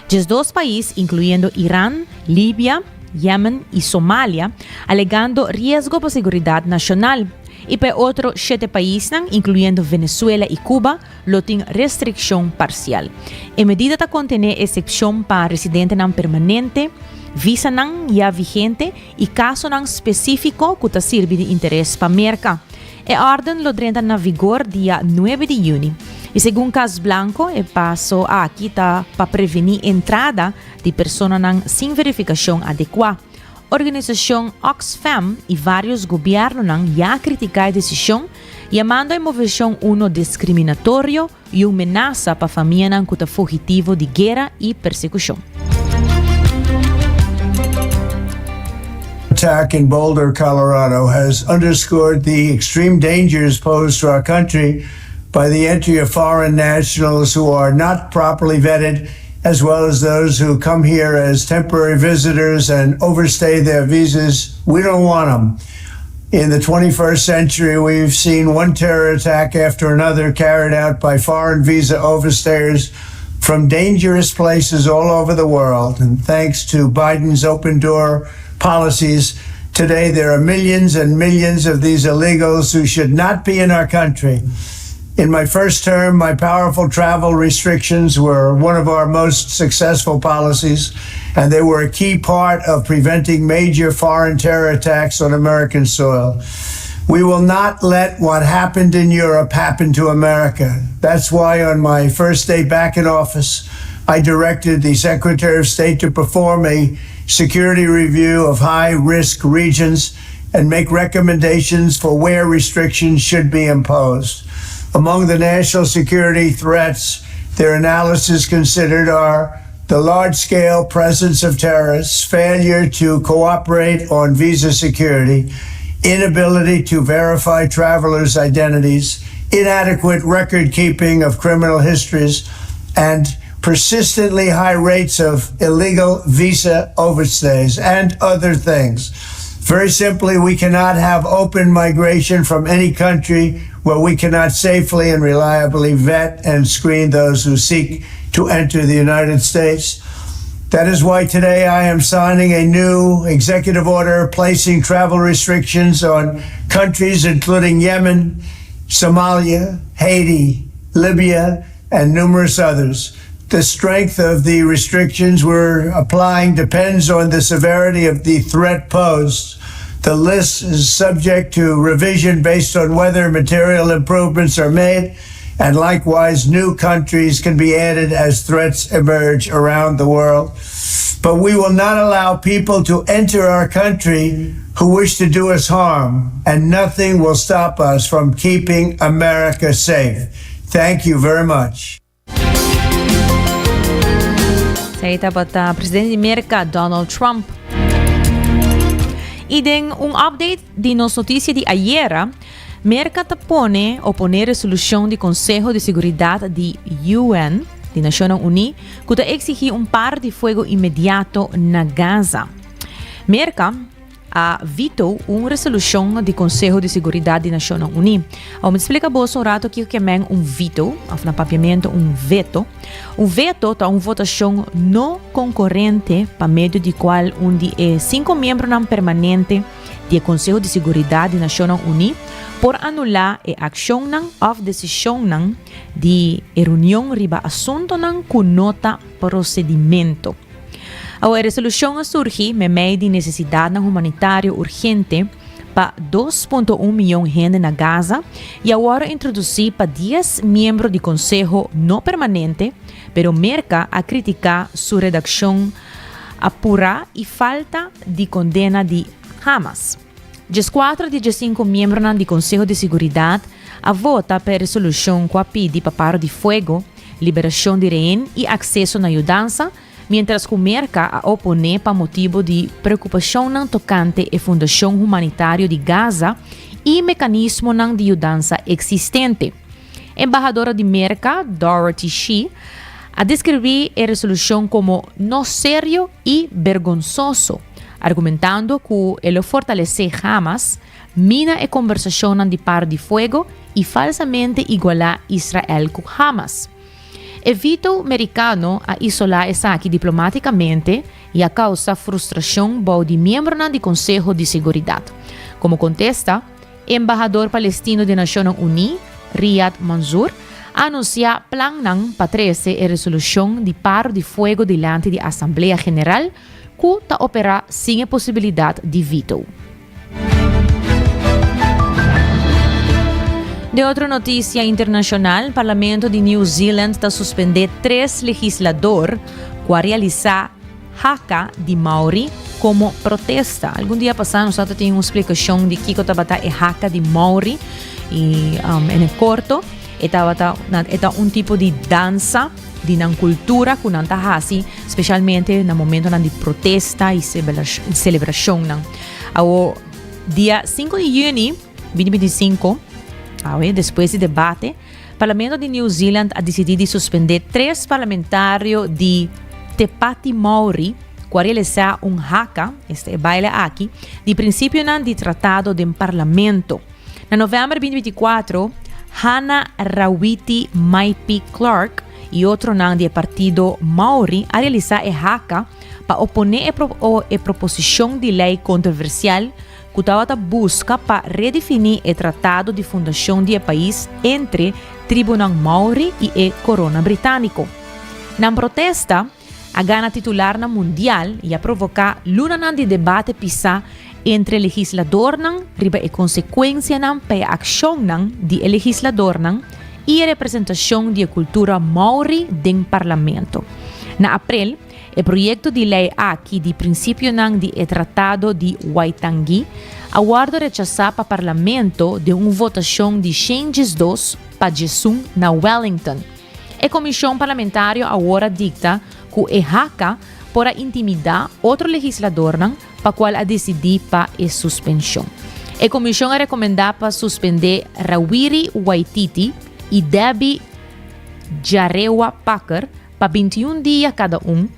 12 pais incluyendo Iran, Libia, Yemen y Somalia, alegando riesgo pa seguridad nacional. I pa e otro shete paisnan, inkluyendo Venezuela i Cuba, lo tin restrikshon parsial. E medida ta kontené eksepshon pa residentenan permanente, visanan ya vigente i kasonan spesífiko ku ta sirbi di interes pa Merka. E órden lo drenta na vigor dia nuebe di yüni. I segun Kas Blanko e paso aki ta pa prevení entrada di personanan sin verifikashon adekuá. Organisashon Oxfam i vários gobièrnunan ya a kritiká e desishon, yamando e moveshon uno diskriminatorio i un menasa pa famianan ku ta fugitivo di guera i persekushon. Attack in Boulder, Colorado has underscored the extreme dangers posed to our country by the entry of foreign nationals who are not properly vetted as well as those who come here as temporary visitors and overstay their visas. We don't want them. In the 21st century, we've seen one terror attack after another carried out by foreign visa overstayers from dangerous places all over the world. And thanks to Biden's open door policies, today there are millions and millions of these illegals who should not be in our country. In my first term, my powerful travel restrictions were one of our most successful policies, and they were a key part of preventing major foreign terror attacks on American soil. We will not let what happened in Europe happen to America. That's why on my first day back in office, I directed the Secretary of State to perform a security review of high risk regions and make recommendations for where restrictions should be imposed. Among the national security threats their analysis considered are the large scale presence of terrorists, failure to cooperate on visa security, inability to verify travelers' identities, inadequate record keeping of criminal histories, and persistently high rates of illegal visa overstays and other things. Very simply, we cannot have open migration from any country where we cannot safely and reliably vet and screen those who seek to enter the United States. That is why today I am signing a new executive order placing travel restrictions on countries including Yemen, Somalia, Haiti, Libya, and numerous others. The strength of the restrictions we're applying depends on the severity of the threat posed. The list is subject to revision based on whether material improvements are made, and likewise, new countries can be added as threats emerge around the world. But we will not allow people to enter our country who wish to do us harm, and nothing will stop us from keeping America safe. Thank you very much. Esei tabata presidente di Merka Donald Trump. I den un update di nos notisia di ayera, Merka ta pone opone resolushon di Konseho di Seguridat di UN, di Nashonnan Uní, ku ta eksigí un par di fuego inmediato na Gaza. Merka a veto un resolushon di Konseho di Seguridat di Nashonnan Uní. Awor mi ta splika boso un rato kiko ke men un veto, òf na papiamentu un veto. Un veto ta un votashon no konkorente pa medio di kual un di e sinku miembronan permanente di e Konseho di Seguridat di Nashonnan Uní por anulá e akshonnan òf desishonnan di e reunion riba asuntonan ku no ta prosedimentu. Awor e resolushon a surgi meimei di nesesidatnan humanitario urgente pa 2.1 miyon hende na Gaza i a wòrdu introdusí pa dies miembro di konseho no permanente, pero Merka a kritiká su redakshon apurá i falta di kondena di Hamas. Dieskuater di diesinku miembronan di Konseho di Siguridat a vota pa e resolushon ku a pidi pa paro di fuego, liberashon di rehen i akseso na yudansa, miéntras ku Merka a oponé pa motibu di preokupashonnan tokante e fundashon humanitario di Gaza i mekanismonan di yudansa eksistente. Embahadora di Merka, Dorothy Shea, a deskribí e resolushon komo no serio i bergonsoso, argumentando ku e lo fortalesé Hamas, mina e kombersashonnan di paro di fuego i falsamente igualá Israel ku Hamas. E veto merikano a isolá esaki diplomátikamente i a kousa frustrashon bou di miembronan di Konseho di Seguridat. Komo kontesta, Embahador palestino di Nashonnan Uní, Riyad Mansour, a anunsiá plannan pa trese e resolushon di paro di fuego dilanti di Asamblea General ku ta operá sin e posibilidat di veto. Den otro notisia internashonal, Parlamento di New Zealand ta suspendé tres legislador ku a realisá Haka di Maori komo protesta. Algun dia pasá nos tabata tin un splikashon di kiko tabata e haka di Maori i um, en e korto e tabata e ta un tipo di dansa di nan kultura ku nan ta hasi spesialmente na momentonan di protesta i selebrashonnan. Awo dia 5 di yüni 2025, awe despues di debate, Parlamento di New Zealand a disidí di suspendé tres parlamentario di Te Pati Maori ku a realisá un haka, esta e baile aki, di prinsipionan di tratado den parlamento. Na novèmber 2024, Hana Rawiti Maipi Clark i otronan di e partido Maori a realisá e haka pa oponé e proposishon di lei kontroversial ku tabata buska pa redefiní e tratado di fundashon di e pais entre tribunan Maori i e Korona Britániko. Nan protesta a gana titularnan mundial i a provoká lunanan di debate pisá entre legisladornan riba e konsekuensianan pa e akshonnan di e legisladornan i e representashon di e kultura Maori den parlamento. Na aprel, E proyekto di lei aki di prinsipionan di e Tratado di Waitangi a wòrdu rechasá pa Parlamento den un votashon di shen diesdos pa diesun na Wellington. E komishon parlamentario awor a dikta ku e haka por a intimidá otro legisladornan pa kual a disidí pa e suspenshon. E komishon a rekomendá pa suspendé Rawiri Waititi i Debbie Jarewa Packer pa bintiun dia kada un,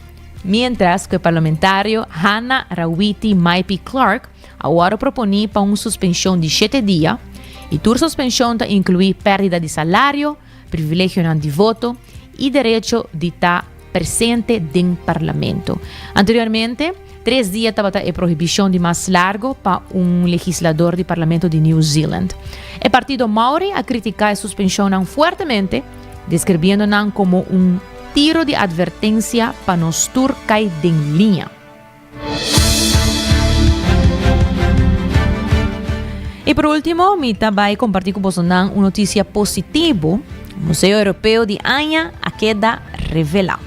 miéntras ku e parlamentario Hannah Rawiti Maipi Clark a wòrdu proponí pa un suspenshon di shete dia, i tur suspenshon ta inkluí pèrdida di salario, privilegionan di voto i derecho di ta presente den parlamento. Anteriormente, tres dia tabata e prohibishon di mas largo pa un legislador di parlamento di New Zealand. E partido Maori a kritiká e suspenshonnan fuertemente, Describiendo nan como un tiro di advertencia pa nos tur cay den liña. Y por ultimo, mi ta bay comparti cu bosonan un noticia positivo, Museo Europeo di aña a keda revela.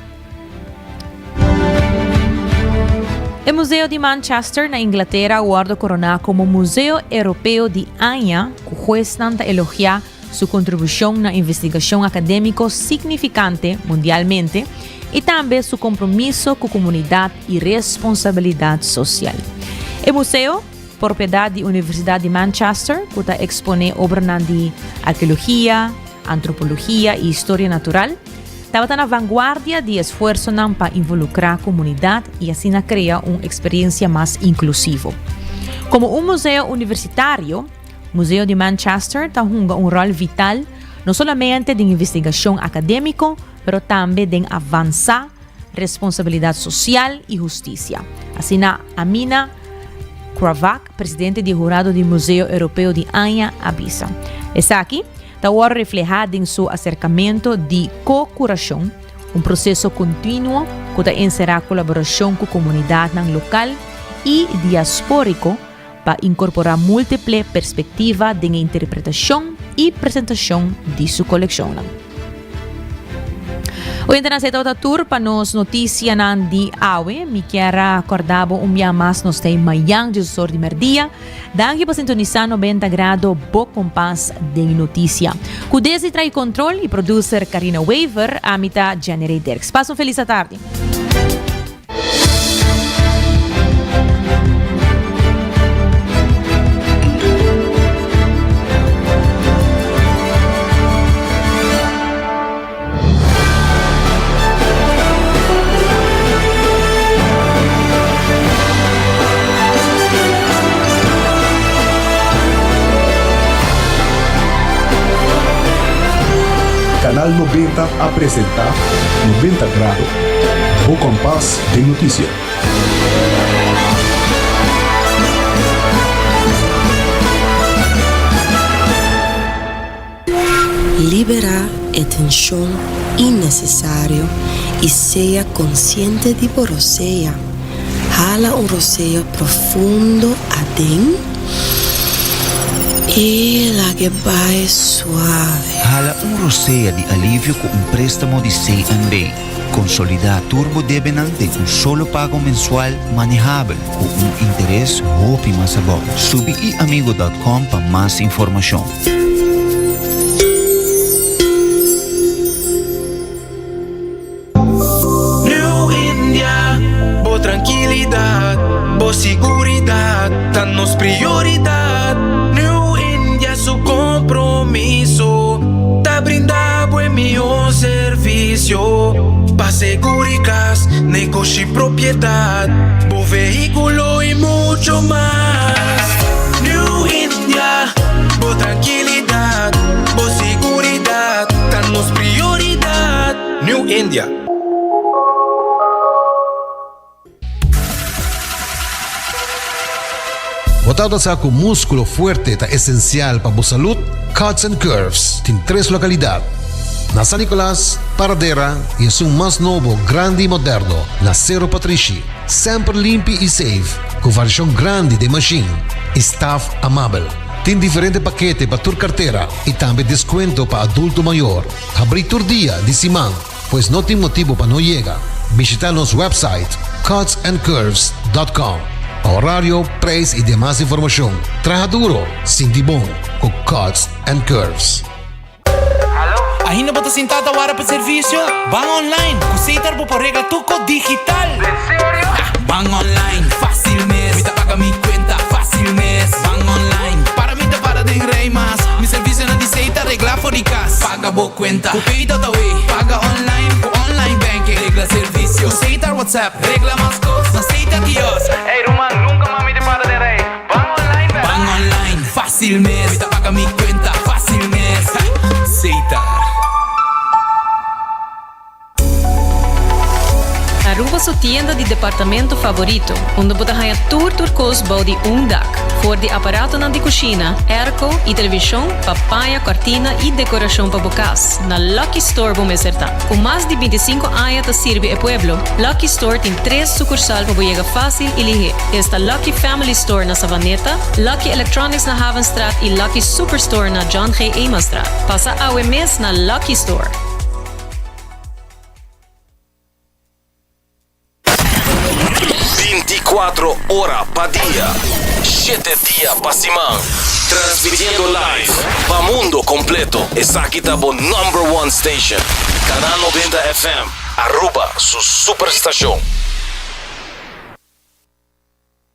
E Museo di Manchester na Inglatera a wordo corona como Museo Europeo di aña cu huesnan ta elogia su kontribushon na investigashon akadémiko signifikante mundialmente i tambe su kompromiso ku komunidat i responsabilidat sosial. E museo, propiedat di Universidat di Manchester, ku ta eksponé obranan di arkeologia, antropologia i historia natural, tabata na vanguardia di esfuersonan pa involukrá komunidat i asina krea un eksperensia mas inklusivo. Komo un museo universitario, Museo di Manchester ta hunga un ròl vital no solamente den investigashon akadémiko, pero tambe den avansá responsabilidat sosial i hustisia. Asina Amina Kravak, presidente di e hurado di Museo Europeo di Aña, a bisa. Esaki ta wòrdu reflehá den su aserkamentu di ko-kurashon, un proseso kontinuo ku ta enserá kolaborashon ku komunidatnan lokal i diaspóriko, pa inkorporá múltiple perspektiva den e interpretashon i presentashon di su kolekshonnan. Oyentenan esei tabata tur pa nos notisianan di awe. Mi kier a kòrda bo un bia mas nos ta ei mayan djes or di mèrdia. Danki pa sintonisá 90 Grado bo kompas den notisia. Ku desdi trai kontrol i producer Karina Wever, ami ta Jenny Ray Dirks. Pasa un felis atardi. Canal 90 a presenta 90 Grado, bo kompas den notisia. Liberá e tenshon innesesario i sea konsiente di bo rosea. Hala un rosea profundo aden i lag'e bai suave. Hala un rosea di alivio ku un préstamo di CNB. Konsolidá tur bo debenan den un solo pago mensual manehabel ku un interes hopi mas abou. Subi iamigo dòt com pa mas informashon. New India, bo trankilidat, bo siguridat ta nos prioridat. New India su kompromiso ta brinda bo e mihó servisio pa seguri kas, negoshi, propiedat, bo vehíkulo i mucho mas. New India, bo trankilidat, bo siguridat ta nos prioridat. New India. Bo tabata sa ku múskulo fuerte ta esensial pa bo salud? Cuts and Curves tin tres lokalidat, na San Nicolas, Paradera i esun mas nobo, grandi i moderno, na Sero Patrishi. Semper limpi i safe, ku variashon grandi den mashin i staf amabel. Tin diferente pakete pa tur kartera i tambe deskuento pa adulto mayor. Habrí tur dia di siman, pues no tin motibu pa no yega. Bishita nos website cutsandcurves.com pa horario, prijs i demas informashon. Traha duro, sinti bon ku Cuts and Curves. Ainda bo ta sintá ta wara pa servisio? Ban online! Ku Setar bo por regla tur kos digital! Den serio? Ban online, fásil mes! Mi ta paga mi kuenta, fásil mes! Ban online, para mi ta para den rei mas! Mi servisionan di Setar regla for di kas! Paga bo kuenta ku Pay.awe! Paga online ku online banking! Regla servisio ku Setar WhatsApp! Regla mas kos na Setar kiosk! Ey ruman, nunka mas mi ta para den rei! Ban online bèl! Ban online, fásil mes! Mi ta paga mi kuenta, fásil mes! Setar. Aruba su tienda di departamento favorito, unda bo ta haña tur tur kos bou di un dak. For di aparatonan di kushina, airco i televishon pa paña, kòrtina i dekorashon pa bo kas, na Lucky Store bo mester ta. Ku mas di bintisinko aña ta sirbi e pueblo, Lucky Store tin tres sukursal pa bo yega fásil i lihé. Esta Lucky Family Store na Savaneta, Lucky Electronics na Havenstraat i Lucky Superstore na John G. Emanstraat. Pasa awe mes na Lucky Store. Binticuatro ora pa dia, shete dia pa siman. Transmitiendo live pa mundo completo. Esaki ta bo number one station. Canal 90 FM, Aruba su superstacion.